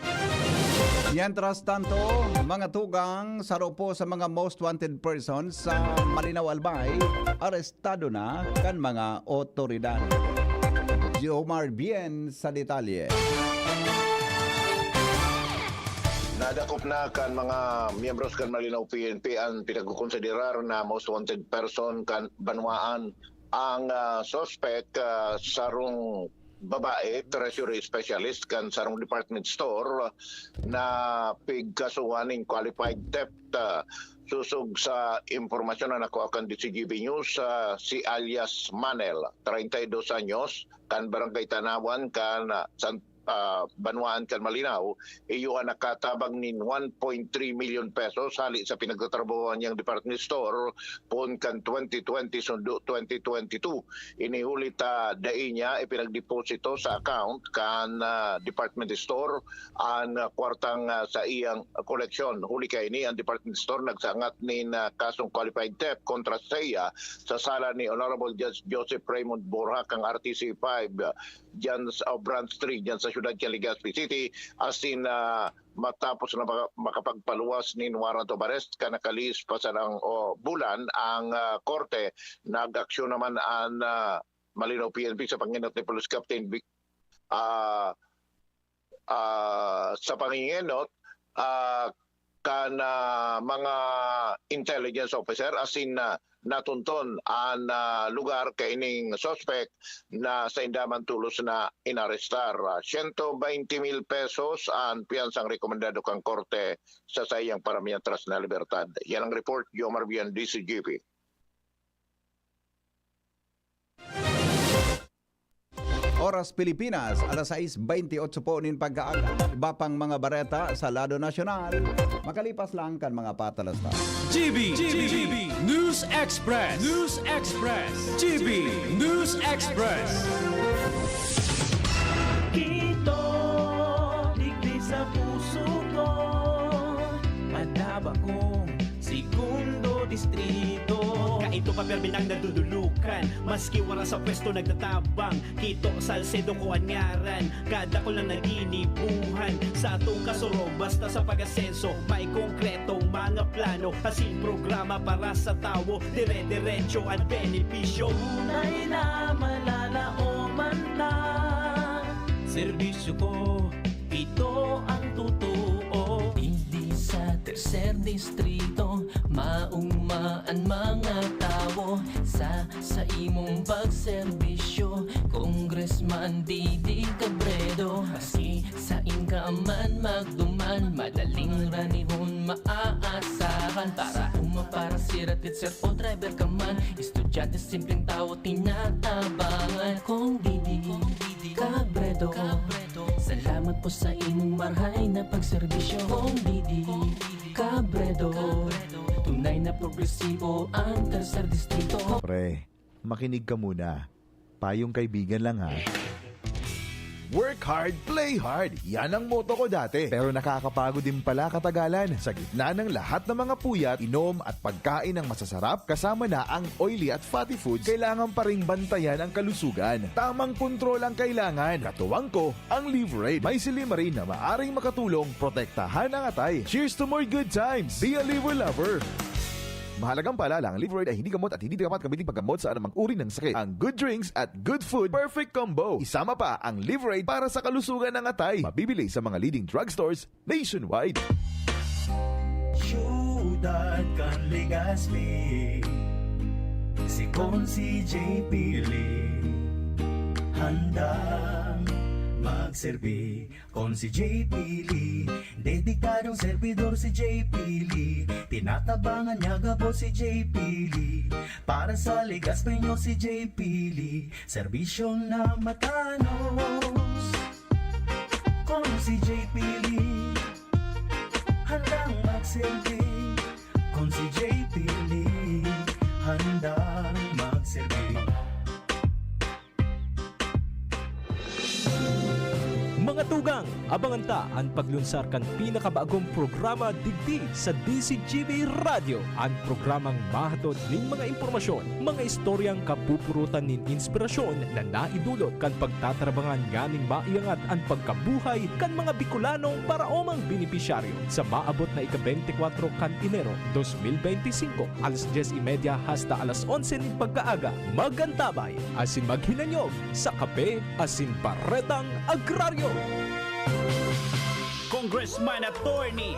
Mientras tanto, mga tugang, saro po sa mga most wanted persons sa Malinao, Albay, arestado na kan mga otoridad. Jomar Bien sa detalye. Nadakop na kan mga miyembros kan Malinao P N P an pinagkokonsiderar na most wanted person kan banwaan. Ang, ah, suspect, ah, sarong babae, treasury specialist kan sarong department store na pigkasuhan nin qualified theft, ah, sosog sa impormasyon na nakuha kan D C G B News, ah, si alias Manel, treinta y dos anyos, kan Barangay Tanawan, kan, ah, San ah, banwaan kan Malinao, iyo an nakatabang nin one point three milyon pesos hali sa pinagtatrabahoan niyang department store poon kan twenty twenty sundo twenty twenty-two. Ini huli ta dai niya ipinagdeposito sa account kan, ah, department store an, ah, kwartang, ah, sa iyang koleksyon. Huli kaini, ang department store nagsangat nin, ah, kasong qualified theft kontra sa iya sa sala ni Honorable Judge Joseph Raymond Borja kang R T C five diyan sa, o Branch three diyan sa siyudad kan Legazpi City, asin, ah, matapos na maka-, makapagpaluwas nin warrant of arrest kan nakalihis pa sarong, o, bulan ang, ah, korte, nag-aksyon naman an, ah, Malinao P N P sa pangenot ni Police Captain Vic-, ah, ah, sa pangengenot, ah, kan, ah, mga intelligence officer, asin, ah, natunton an, ah, lugar kaining suspect na sainda man tolos na inarestar. Ah, siyento baynte mil pesos an piyansang rekomendado kan korte sa saiyang paramientras na libertad. Yan ang report, Jomar Vian, D C G P. Oras Pilipinas, alas sais baynte otso po nin pagkaaga. Iba pang mga bareta sa lado nasyonal, makalipas lang kan mga patalastas. G B, G B, News Express, News Express, G B News Express. Kito, digdi sa puso ko, madaba kong segundo distrito. Kaito pa, permi nang nadudulukan, maski wara sa pwesto nagtatabang. Kito, Salcedo ko an ngaran, kadakul na naginibuhan. Sa atong kasuro, basta sa pag-asenso, may konkretong mga plano, asin programa para sa tawo, dire-diretso an benepisyo. Tunay na malalaoman ta. Serbisyo ko, ito ang totoo. Digdi sa Tercer Distrito, mauma an mga tawo sa, sa imong pagserbisyo. Congressman Didi Cabredo, maski sain ka man magduman, madaling ranihon maaasahan. Para uma, para sira, teacher o driver ka man, estudyante, simpleng tawo, tinatabangan. Kong Didi Cabredo, salamat po sa imong marhay na pagserbisyo. Kong Didi Cabredo, tunay na progresibo ang Tercer Distrito. Pre, makinig ka muna. Payong kaibigan lang ha. Work hard, play hard. Yan ang motto ko dati. Pero nakakapagod din pala katagalan. Sa gitna ng lahat ng mga puyat, inom at pagkain ng masasarap, kasama na ang oily at fatty foods, kailangan pa ring bantayan ang kalusugan. Tamang kontrol ang kailangan. Katuwang ko, ang Liverade. May silymarin na maaring makatulong protektahan ang atay. Cheers to more good times! Be a Liver Lover! Mahalagang paalala, ang Liverade ay hindi gamot at hindi dapat gamitin paggamot sa anumang uri ng sakit. Ang good drinks at good food, perfect combo. Isama pa ang Liverade para sa kalusugan ng atay. Mabibili sa mga leading drugstores nationwide. Siyudad kan Legazpi, si Consi J P Lee, handang magserbi. Consi J P Lee, dedikadong servidor si J P Lee. Tinatabangan niya gabos si J P Lee. Para sa Legazpi nyo si J P Lee, serbisyong na matanos. Consi J P Lee, handang magserbi. Consi J P Lee, handang magserbi. Mga tugang, abangan ta an paglunsar kan pinakabagong programa digdi sa D Z G B Radyo, an programang mahatod nin mga impormasyon, mga istoryang kapupurutan nin inspirasyon na naidulot kan pagtatarabangan nganing maiangat an pagkabuhay kan mga Bicolanong paraomang benepisyaryo. Sa maabot na ika-bente kwatro kan Enero dos mil bente singko, alas dyes y media hasta alas onse nin pagkaaga, mag-antabay asin maghinanyog sa Kape asin Baretang Agraryo. Congressman Attorney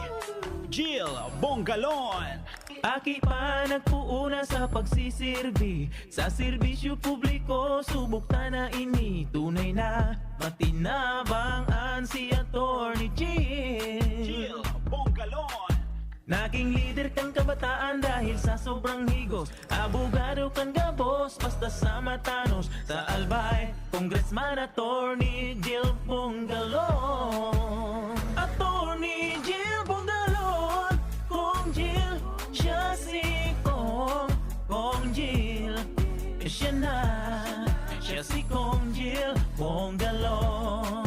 Jill Bongalon. Aki pa nagpuuna sa pagsisirbi sa serbisyo publiko, subok ta na ini tunay na matinabang an si Attorney Jill. Jill Bongalon. Naging lider kan kabataan dahil sa sobrang higos. Abogado kan gabos, basta sa matanos. Sa Albay, Congressman Attorney Jill Bongalon. Attorney Jill Bongalon, Kong Jill, siya si Kong, Kong Jill. Siya na, siya si Kong Jill Bongalon.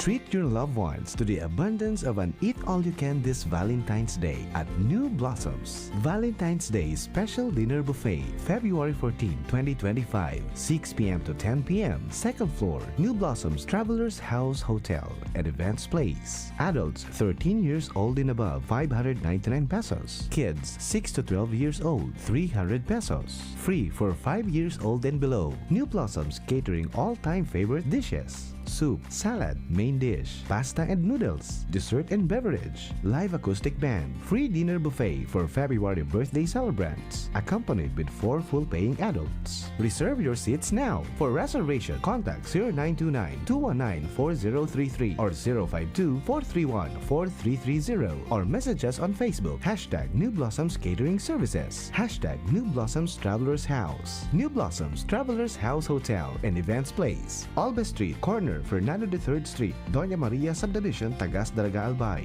Treat your loved ones to the abundance of an eat all you can this Valentine's Day at New Blossoms. Valentine's Day Special Dinner Buffet, February fourteen, twenty twenty-five, six p.m. to ten p.m., second floor, New Blossoms Travelers House Hotel and Events Place. Adults thirteen years old and above, five hundred ninety-nine pesos. Kids six to twelve years old, three hundred pesos. Free for five years old and below. New Blossoms catering all-time favorite dishes: soup, salad, main dish, pasta and noodles, dessert and beverage, live acoustic band, free dinner buffet for February birthday celebrants, accompanied with four full paying adults. Reserve your seats now. For reservation, contact zero nine two nine, two one nine, four zero three three or zero five two, four three one, four three three zero or message us on Facebook, hashtag New Blossoms Catering Services, hashtag New Blossoms Travelers House, New Blossoms Travelers House Hotel and Events Place, Alba Street, corner Fernando the Third Street, Doña Maria Subdivision, Tagas, Daraga, Albay.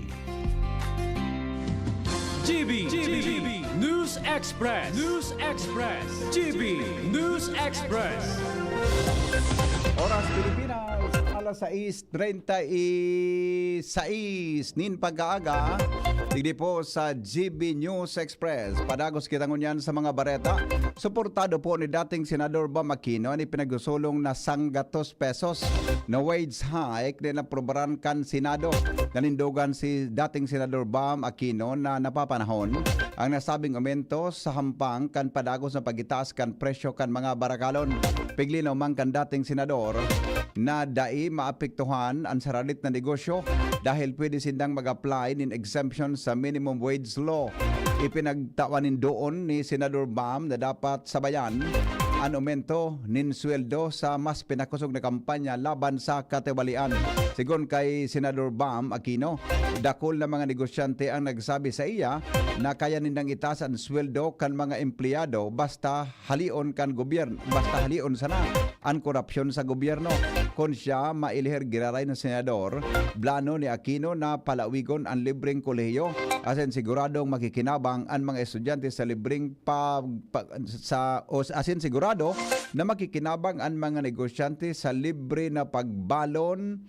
G B, G B, News Express, News Express, G B News Express. Oras Pilipinas, alas sais treinta y seis nin pag-aaga. Digdi po sa G B News Express. Padagos kita ngunyan sa mga bareta. Suportado po ni dating Senador Bam Aquino an ipinagsusulong na sanggatos pesos na wage hike na inaprobaran kan Senado. Nanindogan si dating Senador Bam Aquino na napapanahon ang nasabing aumento sa hampang kan padagos na pagitaas kan presyo kan mga barakalon. Piglinaw man kan dating senador na dai maapektuhan an saralit na negosyo dahil pwede sindang mag-apply nin exemption sa minimum wage law. Ipinagtawan nin doon ni Senador Bam na dapat sabayan an aumento nin sweldo sa mas pinakosog na kampanya laban sa katiwalian. Sigon kay Senador Bam Aquino, dakul na mga negosyante ang nagsabi sa iya na kaya nindang itaas an sweldo kan mga empleyado basta halion kan gobyerno, basta halion sana an korapsyon sa gobyerno. Kun siya mailihir giraray na senador, plano ni Aquino na palawigon an libreng kolehiyo, asin siguradong makikinabang an mga estudyante sa libreng pag, pag, sa, o, asin sigurado na makikinabang an mga negosyante sa libre na pagbalon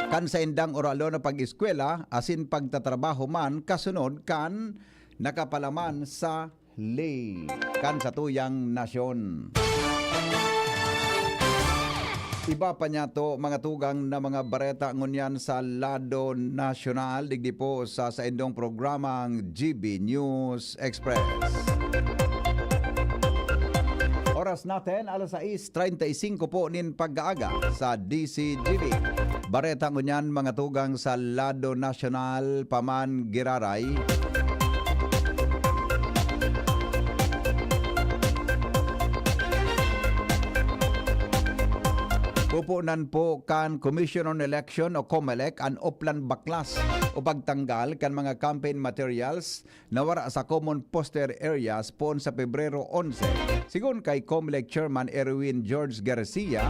kan saindang oralon na pag-eskwela asin pagtatrabaho man kasunod kan nakapalaman sa ley kan satuyang nasyon. Iba pa niyato, mga tugang, na mga bareta ngunyan sa lado nasyonal, digdi po sa saindong programang G B News Express. Oras natin, alas sais treinta y cinco po nin pag-aaga sa D C G B. Bareta ngunyan, mga tugang, sa lado nasyonal pa man giraray. Pupunan po kan Commission on Election o COMELEC an oplan baklas o pagtanggal kan mga campaign materials na wara sa common poster areas poon sa Pebrero onse. Sigon kay COMELEC Chairman Erwin George Garcia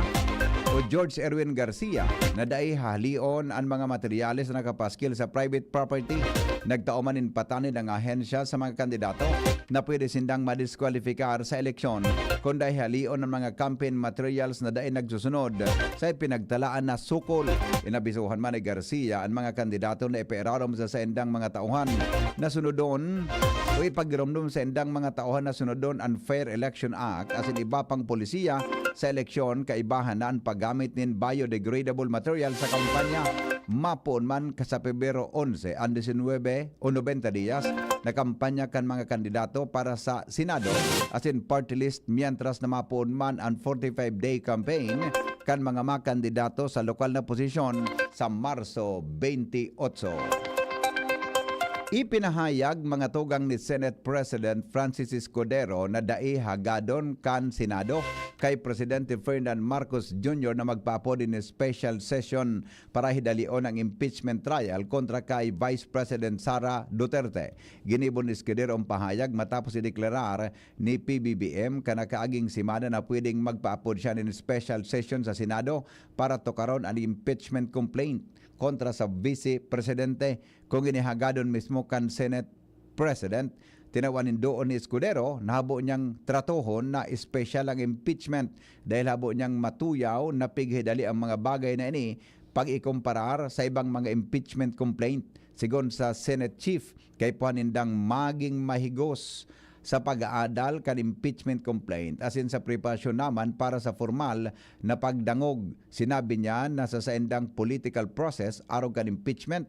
o George Erwin Garcia, na dai hahalion an mga materyales na nakapaskil sa private property. Nagtao man nin patanid ang ahensya sa mga kandidato na pwede sindang madiskwalipikar sa eleksyon kun dai halion an mga campaign materials na dai nagsusunod sa ipinagtalaan na sukol. Inabisuhan man ni Garcia an mga kandidato na ipairarom sa saindang mga tauhan na sunodon o ipagiromdom sa indang mga tauhan na sunodon an Fair Election Act asin iba pang polisiya sa eleksyon, kaibahan na an paggamit nin biodegradable material sa kampanya. Mapoon man ka sa Pebrero onse an disinwebe o nobenta dias na kampanya kan mga kandidato para sa Senado asin party list, mientras na mapoon man an forty-five-day campaign kan mga makandidato sa lokal na posisyon sa Marso twenty-eight. Ipinahayag, mga tugang, ni Senate President Francis Escudero na dai hagadon kan Senado kay Presidente Ferdinand Marcos Junior na magpaapod nin special session para hidalion ang impeachment trial kontra kay Vice President Sara Duterte. Ginibo ni Escudero ang pahayag matapos ideklarar ni P B B M kan nakaaging semana na pwedeng magpaapod siya nin special session sa Senado para tukaron an impeachment complaint kontra sa Vice Presidente. Kung ini hagadon mismo kan Senate President, tinawan nin doon ni Escudero na habo niyang tratohon na espesyal ang impeachment dahil habo niyang matuyaw na pighidali ang mga bagay na ini pag-ikomparar sa ibang mga impeachment complaint. Sigon sa Senate Chief, kaipuhan nindang maging mahigos sa pag-aadal kan impeachment complaint asin sa preparasyon naman para sa formal na pagdangog. Sinabi niya na sa saindang political process arog kan impeachment,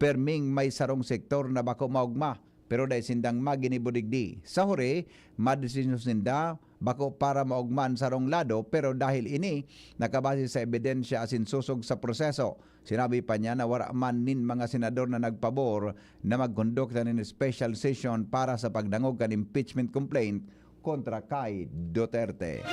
perming may sarong sektor na bako maogma, pero dai sindang maginibo digdi. Sa huri, madesisyon sinda bako para maogma an sarong lado, pero dahil ini nakabase sa ebidensya asin sosog sa proseso. Sinabi pa niya na wara man nin mga senador na nagpabor na magkondukta nin special session para sa pagdangog kan impeachment complaint kontra kay Duterte.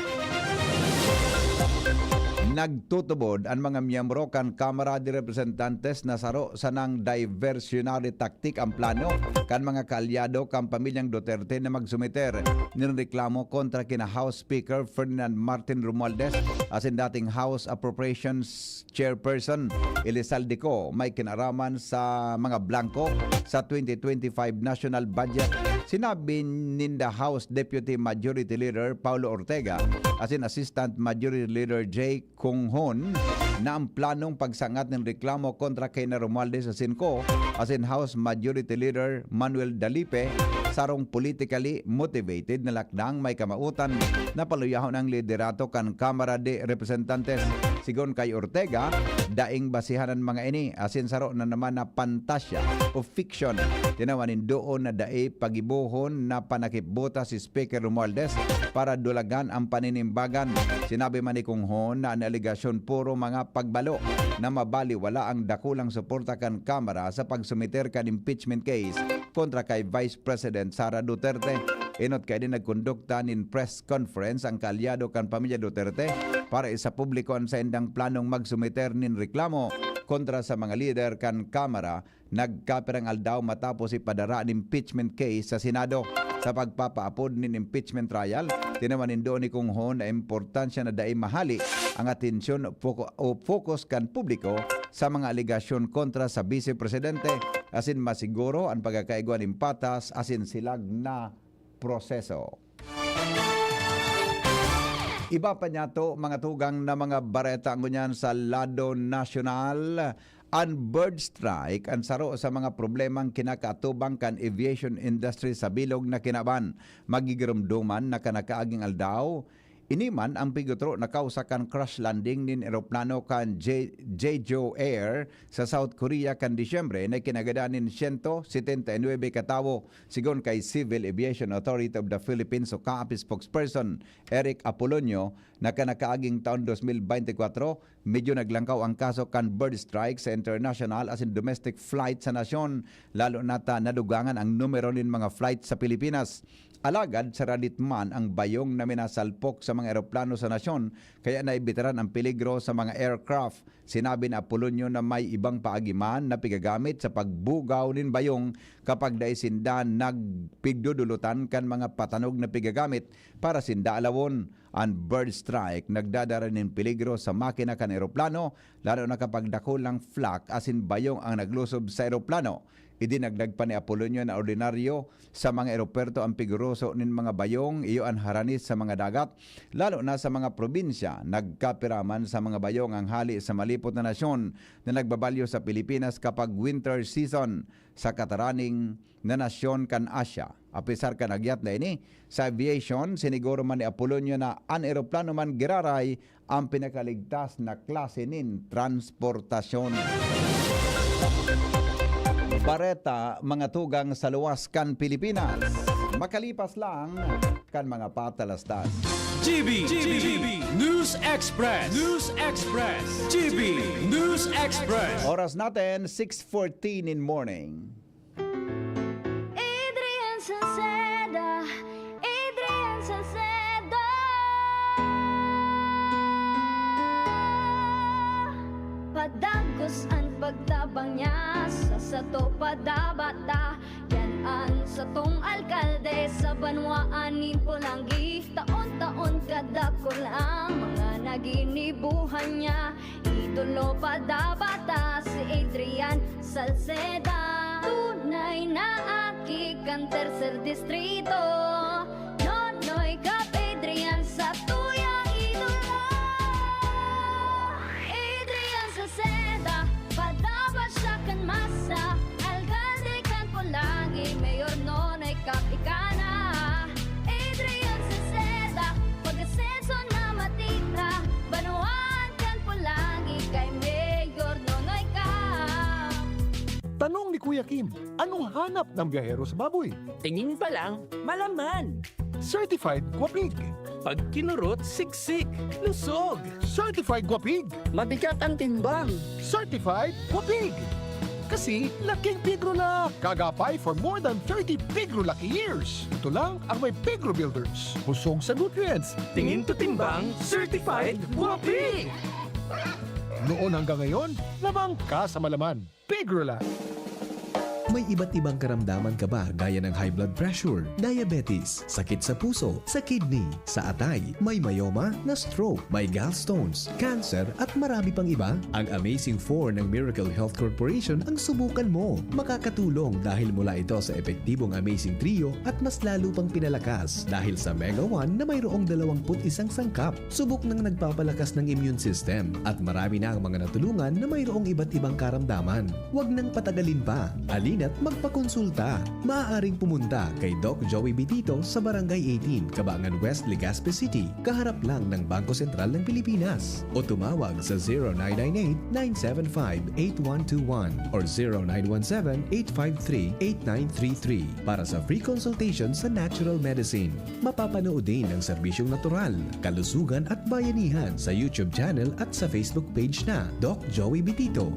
Nagtutubod an mga miyembro kan Kamara de Representantes na saro sanang diversionary tactic an plano kan mga kaalyado kan pamilyang Duterte na magsumiter nin reklamo kontra kina House Speaker Ferdinand Martin Romualdez asin dating House Appropriations Chairperson Elizalde Co may kinaraman sa mga blangko sa twenty twenty-five national budget. Sinabi ninda House Deputy Majority Leader Paulo Ortega asin Assistant Majority Leader Jay Kung Hon na ang planong pagsangat nin reklamo kontra kay na Romualdez asin Co asin House Majority Leader Manuel Dalipe sarong politically motivated na lakdang may kamawotan na paluyahon ang liderato kan Kamara de Representantes. Sigon kay Ortega, daing basihan an mga ini, asin saro na naman na pantasya o fiction. Tinawan nin doon na dai pagibohon na panakipbuta si Speaker Romualdez para dulagan ang paninimbagan. Sinabi man ni Kung Hon na an alegasyon puro mga pagbalo na mabaliwala ang dakulang suporta kan Kamara sa pagsumiter kan impeachment case kontra kay Vice President Sara Duterte. Enot kaini nagkondukta nin press conference ang kaalyado kan pamilya Duterte para isapubliko an saindang planong magsumiter nin reklamo kontra sa mga lider kan Kamara nagkapirang aldaw matapos ipadara an impeachment case sa Senado. Sa pagpapaapod nin impeachment trial, tinawan nindo ni Kung Hon na importansya na dai mahali ang atensyon o foko-, o focus kan publiko sa mga alegasyon kontra sa Vice Presidente, asin masiguro an pagkakaigwa nin patas asin silag na proseso. Iba pa niyato, mga tugang, na mga bareta ngunyan sa lado nasyonal. An bird strike, an saro sa mga problemang kinakaatubang kan aviation industry sa bilog na kinaban. Magigiromdoman na kan nakaaging aldaw, ini man ang pigotro na kausa kan crash landing nin eroplano kan Je-, Jeju Air sa South Korea kan Disyembre na kinagadan nin siyento setenta y nuebe ka tawo, sigon kay Civil Aviation Authority of the Philippines o CAAP spokesperson Eric Apolonio, na kan nakaaging taon dos mil baynte kwatro, medyo naglangkaw ang kaso kan bird strike sa international asin domestic flight sa nasyon, lalo na ta nadugangan ang numero nin mga flight sa Pilipinas. Alagad saradit man ang bayong na minasalpok sa mga eroplano sa nasyon, kaya naibitaran ang peligro sa mga aircraft. Sinabi ni Apolonio na may ibang paagi man na pigagamit sa pagbugaw nin bayong kapag dai sinda nagpigdudulutan kan mga patanog na pigagamit para sinda alawon. An bird strike nagdadara nin peligro sa makina kan eroplano, lalo na kapag dakulang flak asin bayong ang naglusob sa eroplano. Idinagdag pa ni Apolonio na ordinaryo sa mga eropuwerto ang pigoroso nin mga bayong, iyo an haranis sa mga dagat, lalo na sa mga probinsya. Nagkapira man sa mga bayong ang hali sa malipot na nasyon na nagbabalyo sa Pilipinas kapag winter season sa kataraning na nasyon kan Asia. Apesar kan agyat na ini, sa aviation, siniguro man ni Apolonio na an eroplano man giraray ang pinakaligtas na klase nin transportasyon. Bareta, mga tugang, sa luwas kan Pilipinas. Makalipas lang kan mga patalastas. G B, G B, News Express, News Express, G B News Express. Oras natin, six fourteen in morning. Adrian Salceda, Adrian Salceda. Padagos an pagtabang niya sa sato padabata. Yan an satong alkalde sa banwaan nin Polangui. Taon-taon kadakul ang mga naginibuhan niya. Idolo padabata si Adrian Salceda. Tunay na aki kan Tercer Distrito. Nonoy Cap Adrian sa tuyang idolo. Adrian Salceda, padaba siya kan masa. Alkalde kan Polangui, Mayor Nonoy Cap ika na. Adrian Salceda, pag-asenso na matira. Banwaan kan Polangui kay Mayor Nonoy Cap. Tanong ni Kuya Kim, anong hanap ng biyahero sa baboy? Tingin pa lang, malaman. Certified Guapig. Pag kinurot, siksik, lusog. Certified Guapig. Mabigat ang timbang. Certified Guapig. Kasi laking Pigrolak. Kagapay for more than thirty Pigrolak years. Ito lang ang may Pigro Builders. Busog sa nutrients. Tingin to timbang, certified Guapig. Noon hanggang ngayon, lamang ka sa malaman. Pigrolak. May iba't ibang karamdaman ka ba, gaya ng high blood pressure, diabetes, sakit sa puso, sa kidney, sa atay, may myoma, na stroke, may gallstones, cancer, at marami pang iba? Ang Amazing Four ng Miracle Health Corporation ang subukan mo. Makakatulong dahil mula ito sa epektibong Amazing Trio at mas lalo pang pinalakas dahil sa Mega One na mayroong dalawampu't isang sangkap. Subok nang nagpapalakas ng immune system at marami na ang mga natulungan na mayroong iba't ibang karamdaman. Huwag nang patagalin pa. Alin at magpakonsulta. Maaaring pumunta kay Doc Joey Bitito sa Barangay eighteen, Cabangan West, Legazpi City, kaharap lang ng Bangko Sentral ng Pilipinas. O tumawag sa zero nine nine eight, nine seven five, eight one two one or zero nine one seven, eight five three, eight nine three three para sa free consultation sa natural medicine. Mapapanood din ang serbisyong natural, kalusugan at bayanihan sa YouTube channel at sa Facebook page na Doc Joey Bitito.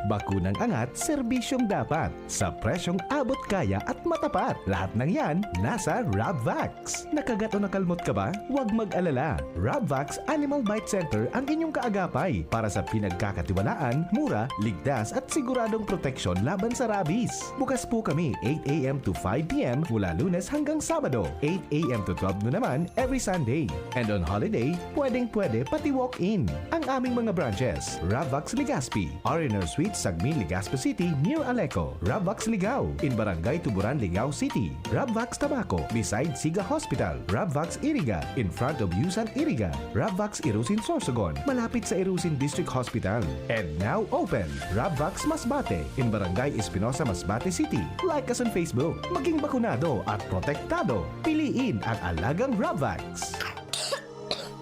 Bakunang angat, serbisyong dapat, sa presyong abot kaya at matapat. Lahat ng yan, nasa Rabvax. Nakagat o nakalmot ka ba? Huwag mag-alala. Rabvax Animal Bite Center ang inyong kaagapay para sa pinagkakatiwalaan, mura, ligtas at siguradong proteksyon laban sa rabies. Bukas po kami eight a m to five p m mula Lunes hanggang Sabado, eight a m to twelve noon naman every Sunday. And on holiday, pwedeng-pwede pati walk-in. Ang aming mga branches, Rabvax Legazpi, R and R Suite, Sagmin, Legazpi City, near Aleco, Rabvax Ligao, in Barangay Tuburan, Ligao City, Rabvax Tabaco, beside Siga Hospital, Rabvax Iriga, in front of Yusan Iriga, Rabvax Irusin, Sorsogon, malapit sa Irusin District Hospital. And now open, Rabvax Masbate, in Barangay Espinosa, Masbate City. Like us on Facebook. Maging bakunado at protektado. Piliin ang alagang Rabvax.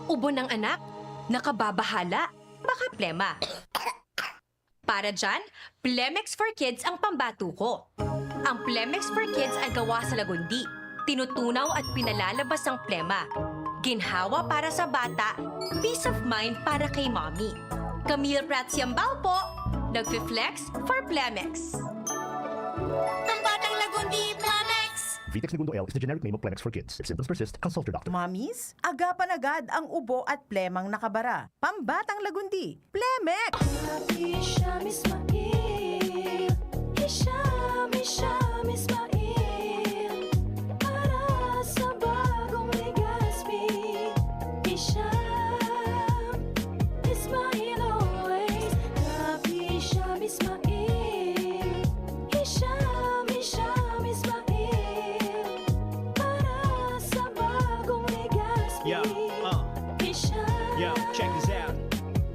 Ubo ng anak? Nakababahala? Baka plema. Para dyan, Plemex for Kids ang pambato ko. Ang Plemex for Kids ay gawa sa lagundi, tinutunaw at pinalalabas ang plema. Ginhawa para sa bata, peace of mind para kay mommy. Camille Prats Yambao po, nagfi-flex for Plemex. Ang batang lagundi, Plemex! Vitex Negundo L is the generic name of Plemex for kids. If symptoms persist, consult your doctor. Mamis, agapan agad ang ubo at plemang nakabara. Pambatang lagundi, Plemex! Hisham Ismail. Hisham, Hisham Ismail. Para sa bagong Legazpi. Hisham Ismail always. Love Hisham Ismail. Hisham, Hisham Ismail. Para sa bagong Legazpi. Yeah, uh. Hisham. Yeah, check this out.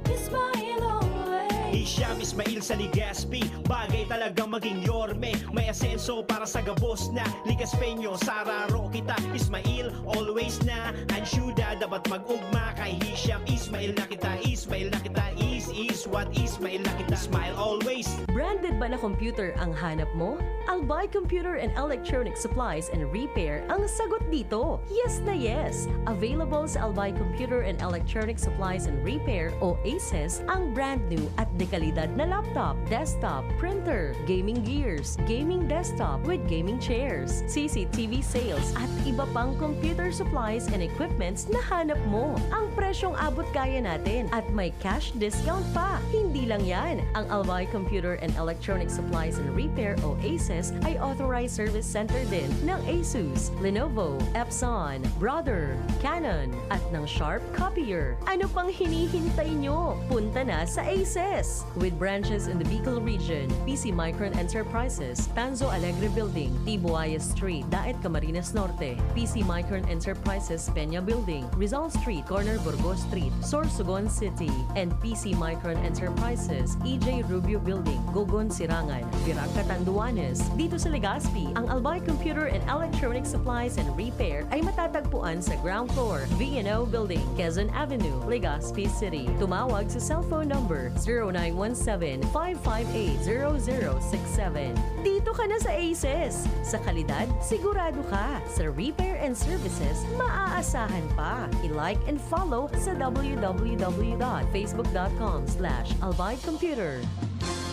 Ismail always. Hisham Ismail sa Legazpi. Bagay talaga maging yorme. May asenso para sa gabos na Legazpeño. Sararo kita, Ismail always na. Ang syuda dapat mag-ugma. Kay Hisham Ismail na kita. Ismail na kita. Is, is what Ismail na kita. Smile always. Branded ba na computer ang hanap mo? Albay Computer and Electronic Supplies and Repair ang sagot dito. Yes na yes! Available sa Albay Computer and Electronic Supplies and Repair o ACES ang brand new at dekalidad na laptop, desktop, printer, gaming gears, gaming desktop with gaming chairs, C C T V sales at iba pang computer supplies and equipments na hanap mo. Ang presyong abot kaya natin at may cash discount pa. Hindi lang yan, ang Albay Computer and Electronic Supplies and Repair o ACES ay authorized service center din ng Asus, Lenovo, Epson, Brother, Canon, at ng Sharp Copier. Ano pang hinihintay nyo? Punta na sa ACES! With branches in the Bicol region, P C Micron Enterprises, Tanzo Alegre Building, Tibuaya Street, Daet, Camarines Norte, P C Micron Enterprises, Peña Building, Rizal Street, corner Burgos Street, Sorsogon City, and P C Micron Enterprises, E J Rubio Building, Gogon, Sirangan, Virac, Catanduanes. Dito sa Legazpi, ang Albay Computer and Electronic Supplies and Repair ay matatagpuan sa ground floor, V and O Building, Quezon Avenue, Legazpi City. Tumawag sa cellphone number zero nine one seven, five five eight, zero zero six seven. Dito ka na sa ACES! Sa kalidad, sigurado ka! Sa repair and services, maaasahan pa! I-like and follow sa w w w dot facebook dot com slash albay computer.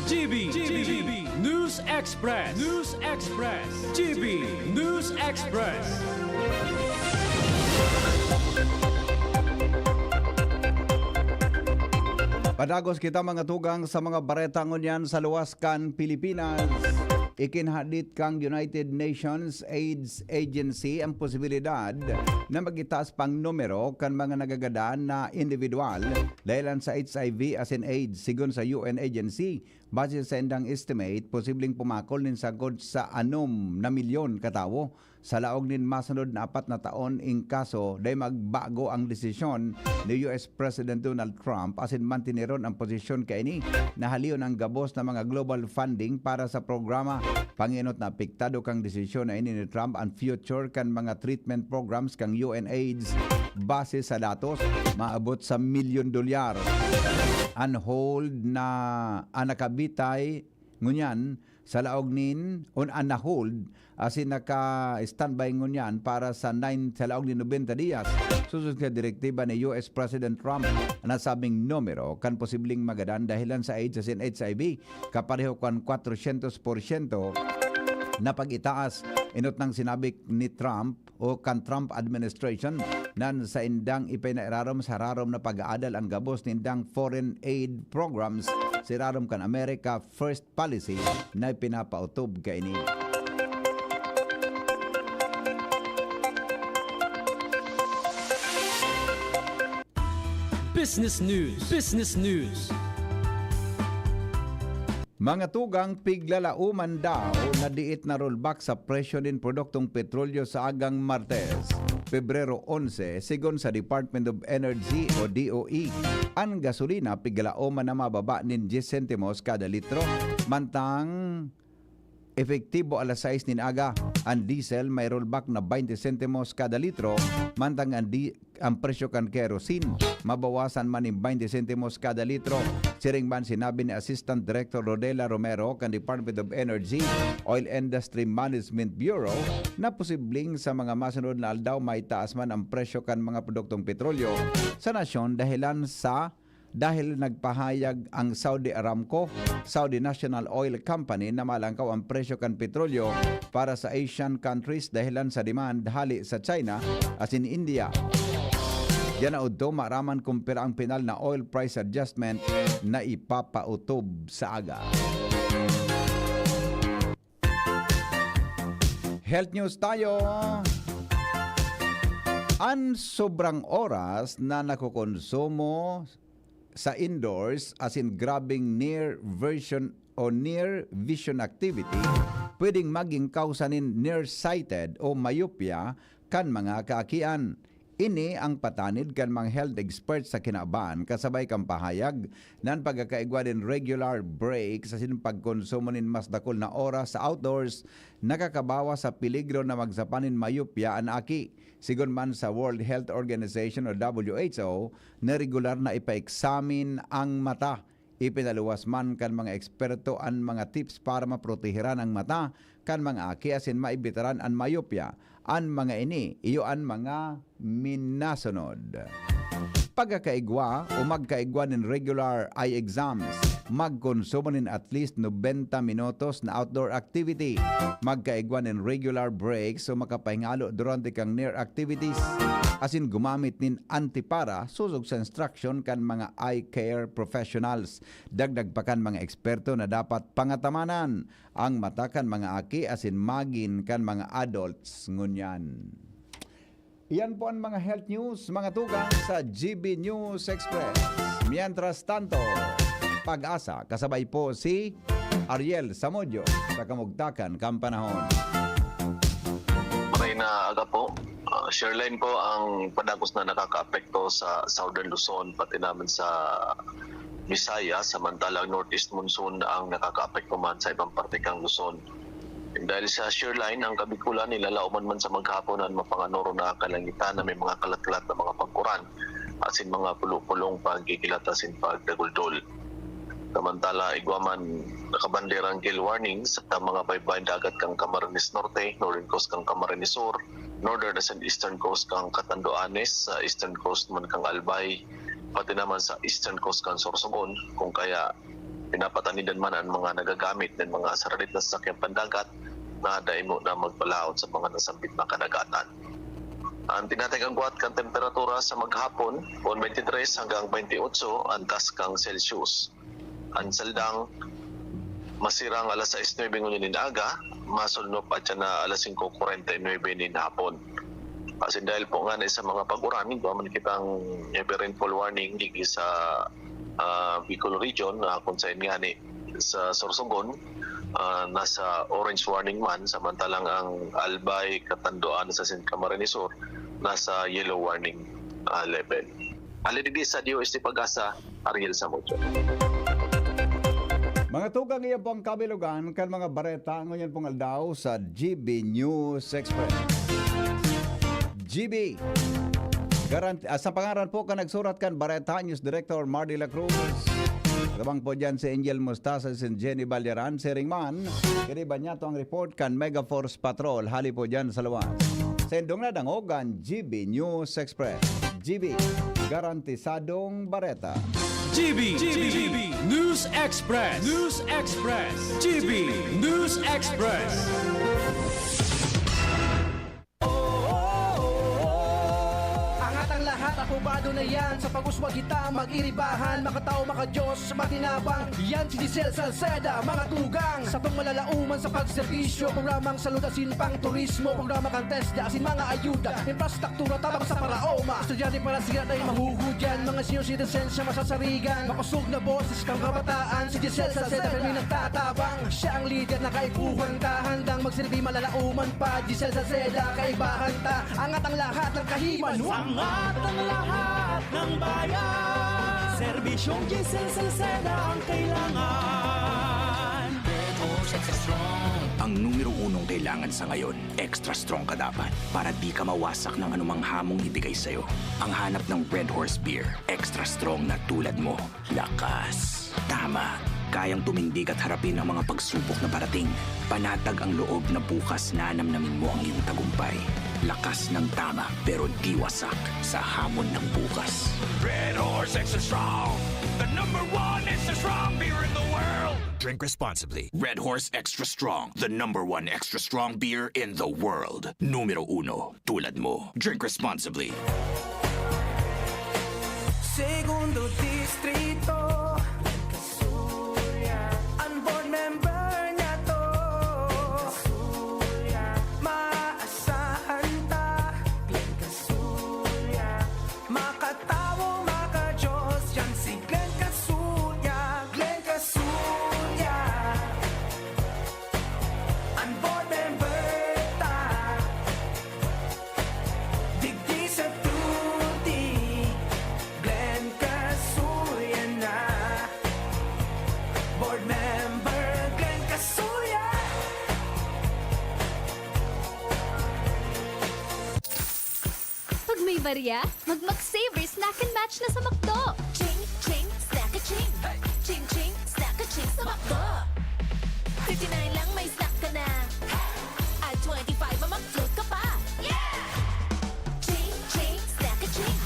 G B, G B, News Express, News Express, G B News Express. Padagos kita, mga tugang, sa mga bareta ngunyan sa luwas kan Pilipinas. Ikinhadit kan United Nations AIDS Agency ang posibilidad na magitaas pang numero kan mga nagagadan na individual dahelan sa H I V asin AIDS. Sigon sa U N agency, Base sa indang estimate, posibleng pumakol nin sagkod sa anom na milyon ka tawo. Sa laog nin masunod na apat na taon, in kaso dai magbago ang desisyon ni U S President Donald Trump asin manteneron ang posisyon kaini, nahalion ang gabos na mga global funding para sa programa. Pangenot na apektado kan desisyon na ini ni Trump an future kan mga treatment programs kan U N AIDS. Base sa datos, maabot sa milyon dolyar an hold na, an nakabitay ngunyan sa laog nin, on an na-hold, asin naka-standby ngunyan para sa nine, sa laog nin nobenta diyas, susod sa direktiba ni U S President Trump. Nasabing numero kan posibleng magadan dahilan sa AIDS asin H I V, kapareho kan kwatrosyentos porsyento na pag-itaas. Inot nang sinabi ni Trump o kan Trump administration nan sa indang ipinairarom sa rarom na pag-aadal ang gabos nindang foreign aid programs sa irarom kan America First policy na ipinapautob kaini. Business News. Business News. Mga tugang, piglalaoman daw na diit na rollback sa presyo nin produktong petrolyo sa agang Martes, Pebrero onse, sigon sa Department of Energy o D O E. An gasolina piglalaoman na mababa nin diyes sentimos kada litro, mantang epektibo alas sais nin aga. An diesel may rollback na baynte sentimos kada litro, mantang an di-, ang presyo kan kerosene mabawasan man nin baynte sentimos kada litro. Siring man sinabi ni Assistant Director Rodela Romero kan Department of Energy, Oil Industry Management Bureau, na posibleng sa mga masunod na aldaw may taas man ang presyo kan mga produktong petrolyo sa nasyon dahilan sa dahil nagpahayag ang Saudi Aramco, Saudi National Oil Company, na malangkaw ang presyo kan petrolyo para sa Asian countries dahilan sa demand hali sa China asin India. Diyan na udto maaraman kung pira ang pinal na oil price adjustment na ipapautob sa aga. Health news tayo. An sobrang oras na nakokonsumo sa indoors, asin grabeng near version o near vision activity, pwedeng maging kausa nin nearsighted o myopia kan mga kaakian. Ini ang patanid kan mga health experts sa kinaban, kasabay kan pahayag na an pagkakaigwa nin regular breaks asin pagkonsumo nin mas dakul na oras sa outdoors nakakabawas sa peligro na magsapa nin myopia an aki. Sigon man sa World Health Organization o W H O, na regular na ipa-eksamin ang mata. Ipinaluwas man kan mga eksperto an mga tips para maproteheran ang mata kan mga aki asin maibitaran an myopia. An mga ini, iyo an mga minasunod. Pagkakaigwa o magkaigwa nin regular eye exams. Magkonsumo nin at least nobenta minutos na outdoor activity. Magkaigwa nin regular breaks o makapahingalo durante kan near activities. Asin gumamit nin antipara sosog sa instruction kan mga eye care professionals. Dagdag pa kan mga eksperto na dapat pangatamanan ang mata kan mga aki asin magin kan mga adults ngunyan. Iyan po ang mga health news, mga tugang, sa G B News Express. Mientras tanto, Pag-asa, kasabay po si Ariel Samudio sa kamugtakan kan panahon. Maray na aga po. Ah, Sherline po ang padagos na nakakaapekto sa Southern Luzon, pati naman sa Visayas, samantalang northeast monsoon ang nakakaapekto man sa ibang parte kang Luzon. Dahil sa shear line, ang Kabikulan nilalaoman man sa maghapon an mapanganoro na kalangitan na may mga kalatkalat na mga pagkuran, asin mga pulo-pulong pagkikilat asin pagdaguldol. Samantala, igwa man nakabanderang gale warning sa mga baybayon dagat kan Camarines Norte, northern coast kan Camarines Sur, northern asin eastern coast kan Catanduanes, sa eastern coast man kan Albay, pati naman sa eastern coast kan Sorsogon, kung kaya pinapatanidan man an mga nagagamit nin mga saradit na sasakyan pandagat na dai muna magpalaot sa mga nasambit na kadagatan. An tinatay kagwat kan temperatura sa maghapon, on twenty-three hanggang twenty-eight, antas kan Celsius. An saldang masirang alas sais nuebe ngunyan nin aga, masulnop atyan na alas singko kwarenta y nuebe nin hapon. Asin dahil po ngani sa mga pag-uran, igwa man kitang heavy rainfall warning digdi sa, ah, Bicol region, na kung saan ngani Sa Sorsogon, ah, nasa orange warning man, samantalang ang Albay, Catanduanes asin Camarines Sur nasa yellow warning, ah, level. Hali digdi sa D O S T Pag-asa, Ariel Samudio. Mga tugang, iyan po ang kabilugan kan mga bareta ngunyan pong aldaw sa G B News Express. G B. Garanti, ah, sa pangaran po kan nagsurat kan bareta, News Director Mardy La Cruz. Tabang po dyan si Angel Mostasa, si Jenny Balyaran, si Ringman. Kiniban niya to ang report kan Megaforce Patrol, hali po dyan sa luwas. Sa indong nadangog an G B News Express. G B, garantisadong bareta. G B, G B, News Express, News Express, G B News Express. Angat ang lahat, apobado na yan. Sa pag-uswag kita, mag-iribahan. Makatao, makadiyos, matinabang. Yan si Giselle Salceda, mga tugang. Satong malalauman sa pagserbisyo. Programang salud asin pang turismo. Programa kan TESDA asin mga ayuda. Infrastruktura tabang sa paraoma. Estudyante para siya na mahugudyan. Mga senior citizens siya masasarigan. Makosog na boses kang kabataan. Si Giselle Salceda kami nagtatabang. Siya ang lider na kaipuhan ta. Handang magsilbi malalauman pa. Giselle Salceda, kaibahan ta. Angat ang lahat ng kahiman. Angat ang lahat ng bayan. Serbisyong Giselle Salceda ang kailangan. Red Horse Extra Strong. Ang numero unong kailangan sa ngayon, extra strong ka dapat para di ka mawasak ng anumang hamong ibigay sa'yo. Ang hanap ng Red Horse Beer, extra strong na tulad mo. Lakas. Tama. Kayang tumindig at harapin ang mga pagsubok na parating. Panatag ang loob na bukas nanamnamin mo ang iyong tagumpay. Lakas ng tama, pero di wasak sa hamon ng bukas. Red Horse Extra Strong, the number one extra strong beer in the world. Drink responsibly. Red Horse Extra Strong, the number one extra strong beer in the world. Numero uno, tulad mo. Drink responsibly. Segundo Distrito, Kasuya. Ang board member niya to, Kasuya. Maasahan ta, Glenn Kasuya. Makatawo, makadiyos, yan si Glenn Kasuya. Glenn Kasuya. Ang board member ta. Digdi sa Tuti, Glenn Kasuya na. Board member, Glenn Kasuya. Pag may barya, mag-McSaver Snack and Match na sa McDo. Ching, ching, snack a ching. Ching, ching, snack a ching sa McDo. Fifty-nine lang, may snack ka na. At twenty-five, ma-McFloat ka pa. Yeah! Ching, ching, snack a ching.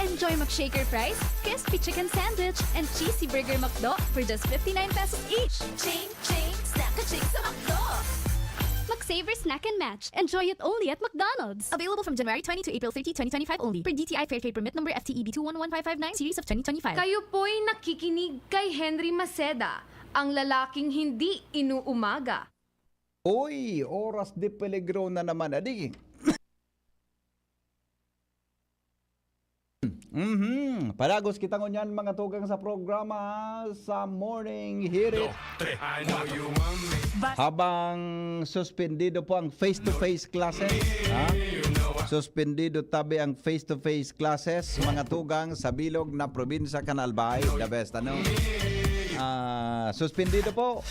Enjoy McShaker fries, crispy chicken sandwich, and cheesy burger McDo for just fifty-nine pesos each. Ching, ching, snack a ching sa McDo. McSaver Snack and Match. Enjoy it only at McDonald's. Available from January twenty to April thirty, twenty twenty-five only. Per D T I Fair Trade Permit Number F T E B two one one five five nine, Series of twenty twenty-five. Kayo po'y nakikinig kay Henry Maceda, ang lalaking hindi inuumaga. Uy, oras de peligro na naman, adi. Mhm. Padagos kita ngunyan, mga tugang, sa programa sa Morning Hirit. Dos, tres, I know you want me. Habang suspendido po ang face-to-face classes, ha? Suspendido tabi ang face-to-face classes, mga tugang, sa bilog na probinsya kan Albay. The best, ano? Ah, suspendido po.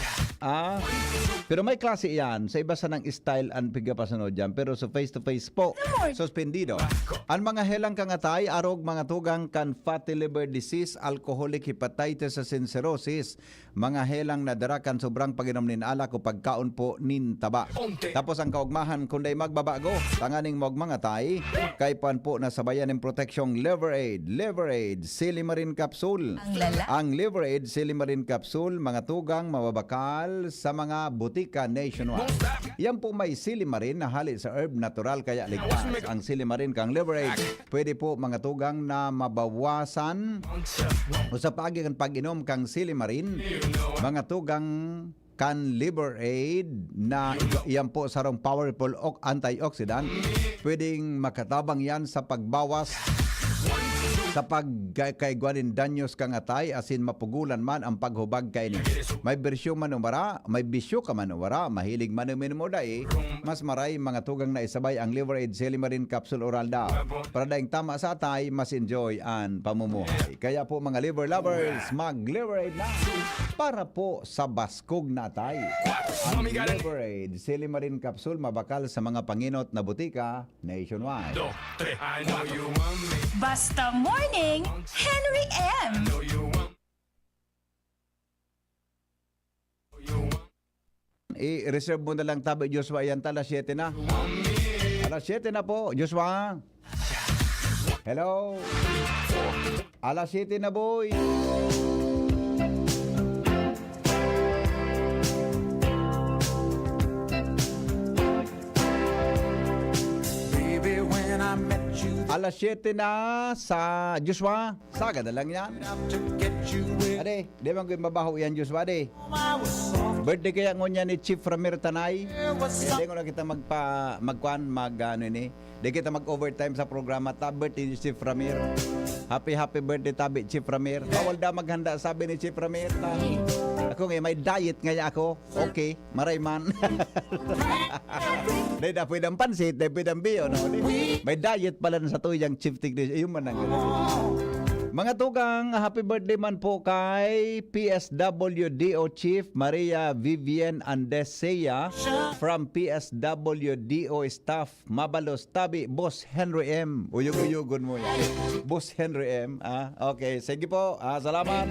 Ah, pero may klase yan. Sa iba sanang style an pigapasunod dyan. Pero sa face-to-face po, suspendido. An mga helang kan atay, arog, mga tugang kan fatty liver disease, alcoholic hepatitis asin cirrhosis, mga helang nadara kan sobrang pag-inom nin alak o pagkaon po nin taba. Tapos ang kaugmahan, kun dai magbabago, tanganing maugmang atay, kaipuhan po na sabayan nin proteksyong Liver Aid. Liver Aid, Silimarin Capsule. Ang lala- Ang Liver Aid, Silimarin Capsule, mga tugang, mababakal sa mga butika nationwide. Yan po may silimarin na hali sa herb natural, kaya ligtas ang silimarin kang Liver Aid. Pwede po, mga tugang, na mabawasan o sa paagi kan pag-inom kang silimarin, mga tugang, kan Liver Aid na iyan po sarong powerful o-, antioxidant. Pwedeng makatabang yan sa pagbawas Sa pag-, kay, kay gwanin danyos kang atay, asin mapugulan man ang paghubag kaini. May bersyo man o wara, may bisyo ka man o wara, mahilig man uminom o dai, mas maray mga tugang na isabay ang Liver Aid Silimarin Capsule Oral daw. Para daing tama sa atay, mas enjoy an pamumuhay. Kaya po mga liver lovers, mag-Liver Aid na para po sa baskog na atay. Ang Liver Aid Silimarin Capsule mabakal sa mga panginot na butika nationwide. Dos, tres. I know you want me. Basta Morning, Henry M. Know you want. Know you want. I-reserve mo na lang tabi, Joshua, yan ta, alas siyete na. Alas siyete na po, Joshua. Hello. Alas siyete na, boy. Baby, when I met you, Alas siyete na sa Joshua. Saga na lang yan. Out to get you with. Ade, di man ko mabaho yan, Joshua, ade. I was soft. Birthday kaya ngunyan ni Chief Ramir Tanay. There was. Hindi ko na kita magpa-, magkwan, mag, ano ini. Di kita mag-overtime sa programa. Ta, birthday ni Chief Ramir. Happy, happy birthday, tabi, Chief Ramir. Bawal da maghanda, sabi ni Chief Ramir. Ta, ako nga, may diet nga ako. Okay, maray man. Dai da pwede ang pansit, dai pwede ang biyo, no? Di, may diet pala na sa tuyang chief technician. Ayun man ang mga tugang, happy birthday man po kay P S W D O Chief Maria Vivian Andesea from P S W D O staff. Mabalos, tabi, Boss Henry M. Uyog-uyogon mo yan. Boss Henry M. Ah, okay. Sige po. Ah, salamat.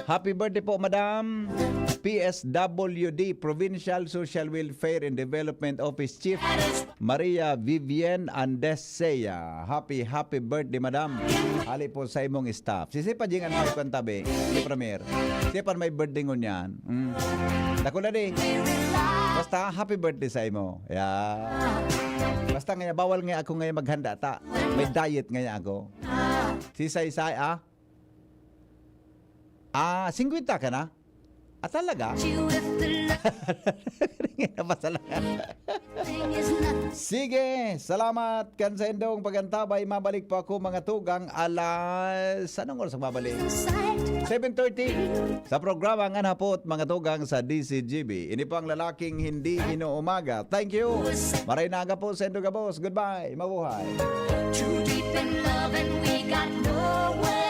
Happy birthday po, Madam. P S W D, Provincial Social Welfare and Development Office Chief, Maria Vivian Andesea. Happy, happy birthday, Madam. Hali po sa imong staff. Si Sipa Jing, ano, kwan tabi? Si Premier. Siya pa may birthday ngunyan. Mm. Dakula di. Basta, happy birthday sa imo. Yeah. Basta nga, bawal nga ako ngayon maghanda ta. May diet nga ako. Si Saysay, ah? Ah, singkwenta ka na? Ah, talaga? You with the love Ringin na pasalamat. Thing is nothing. Sige, salamat kan sa indong pag-antabay. Mabalik po ako, mga tugang, alas, anong oras ang mabalik? Inside. Seven thirty. Sa programa Ngan Hapot, mga tugang, sa D C G B. Ini po ang lalaking hindi inuumaga. Thank you. Maray na aga po sa indong gabos. Goodbye. Mabuhay. Too deep in love and we got nowhere.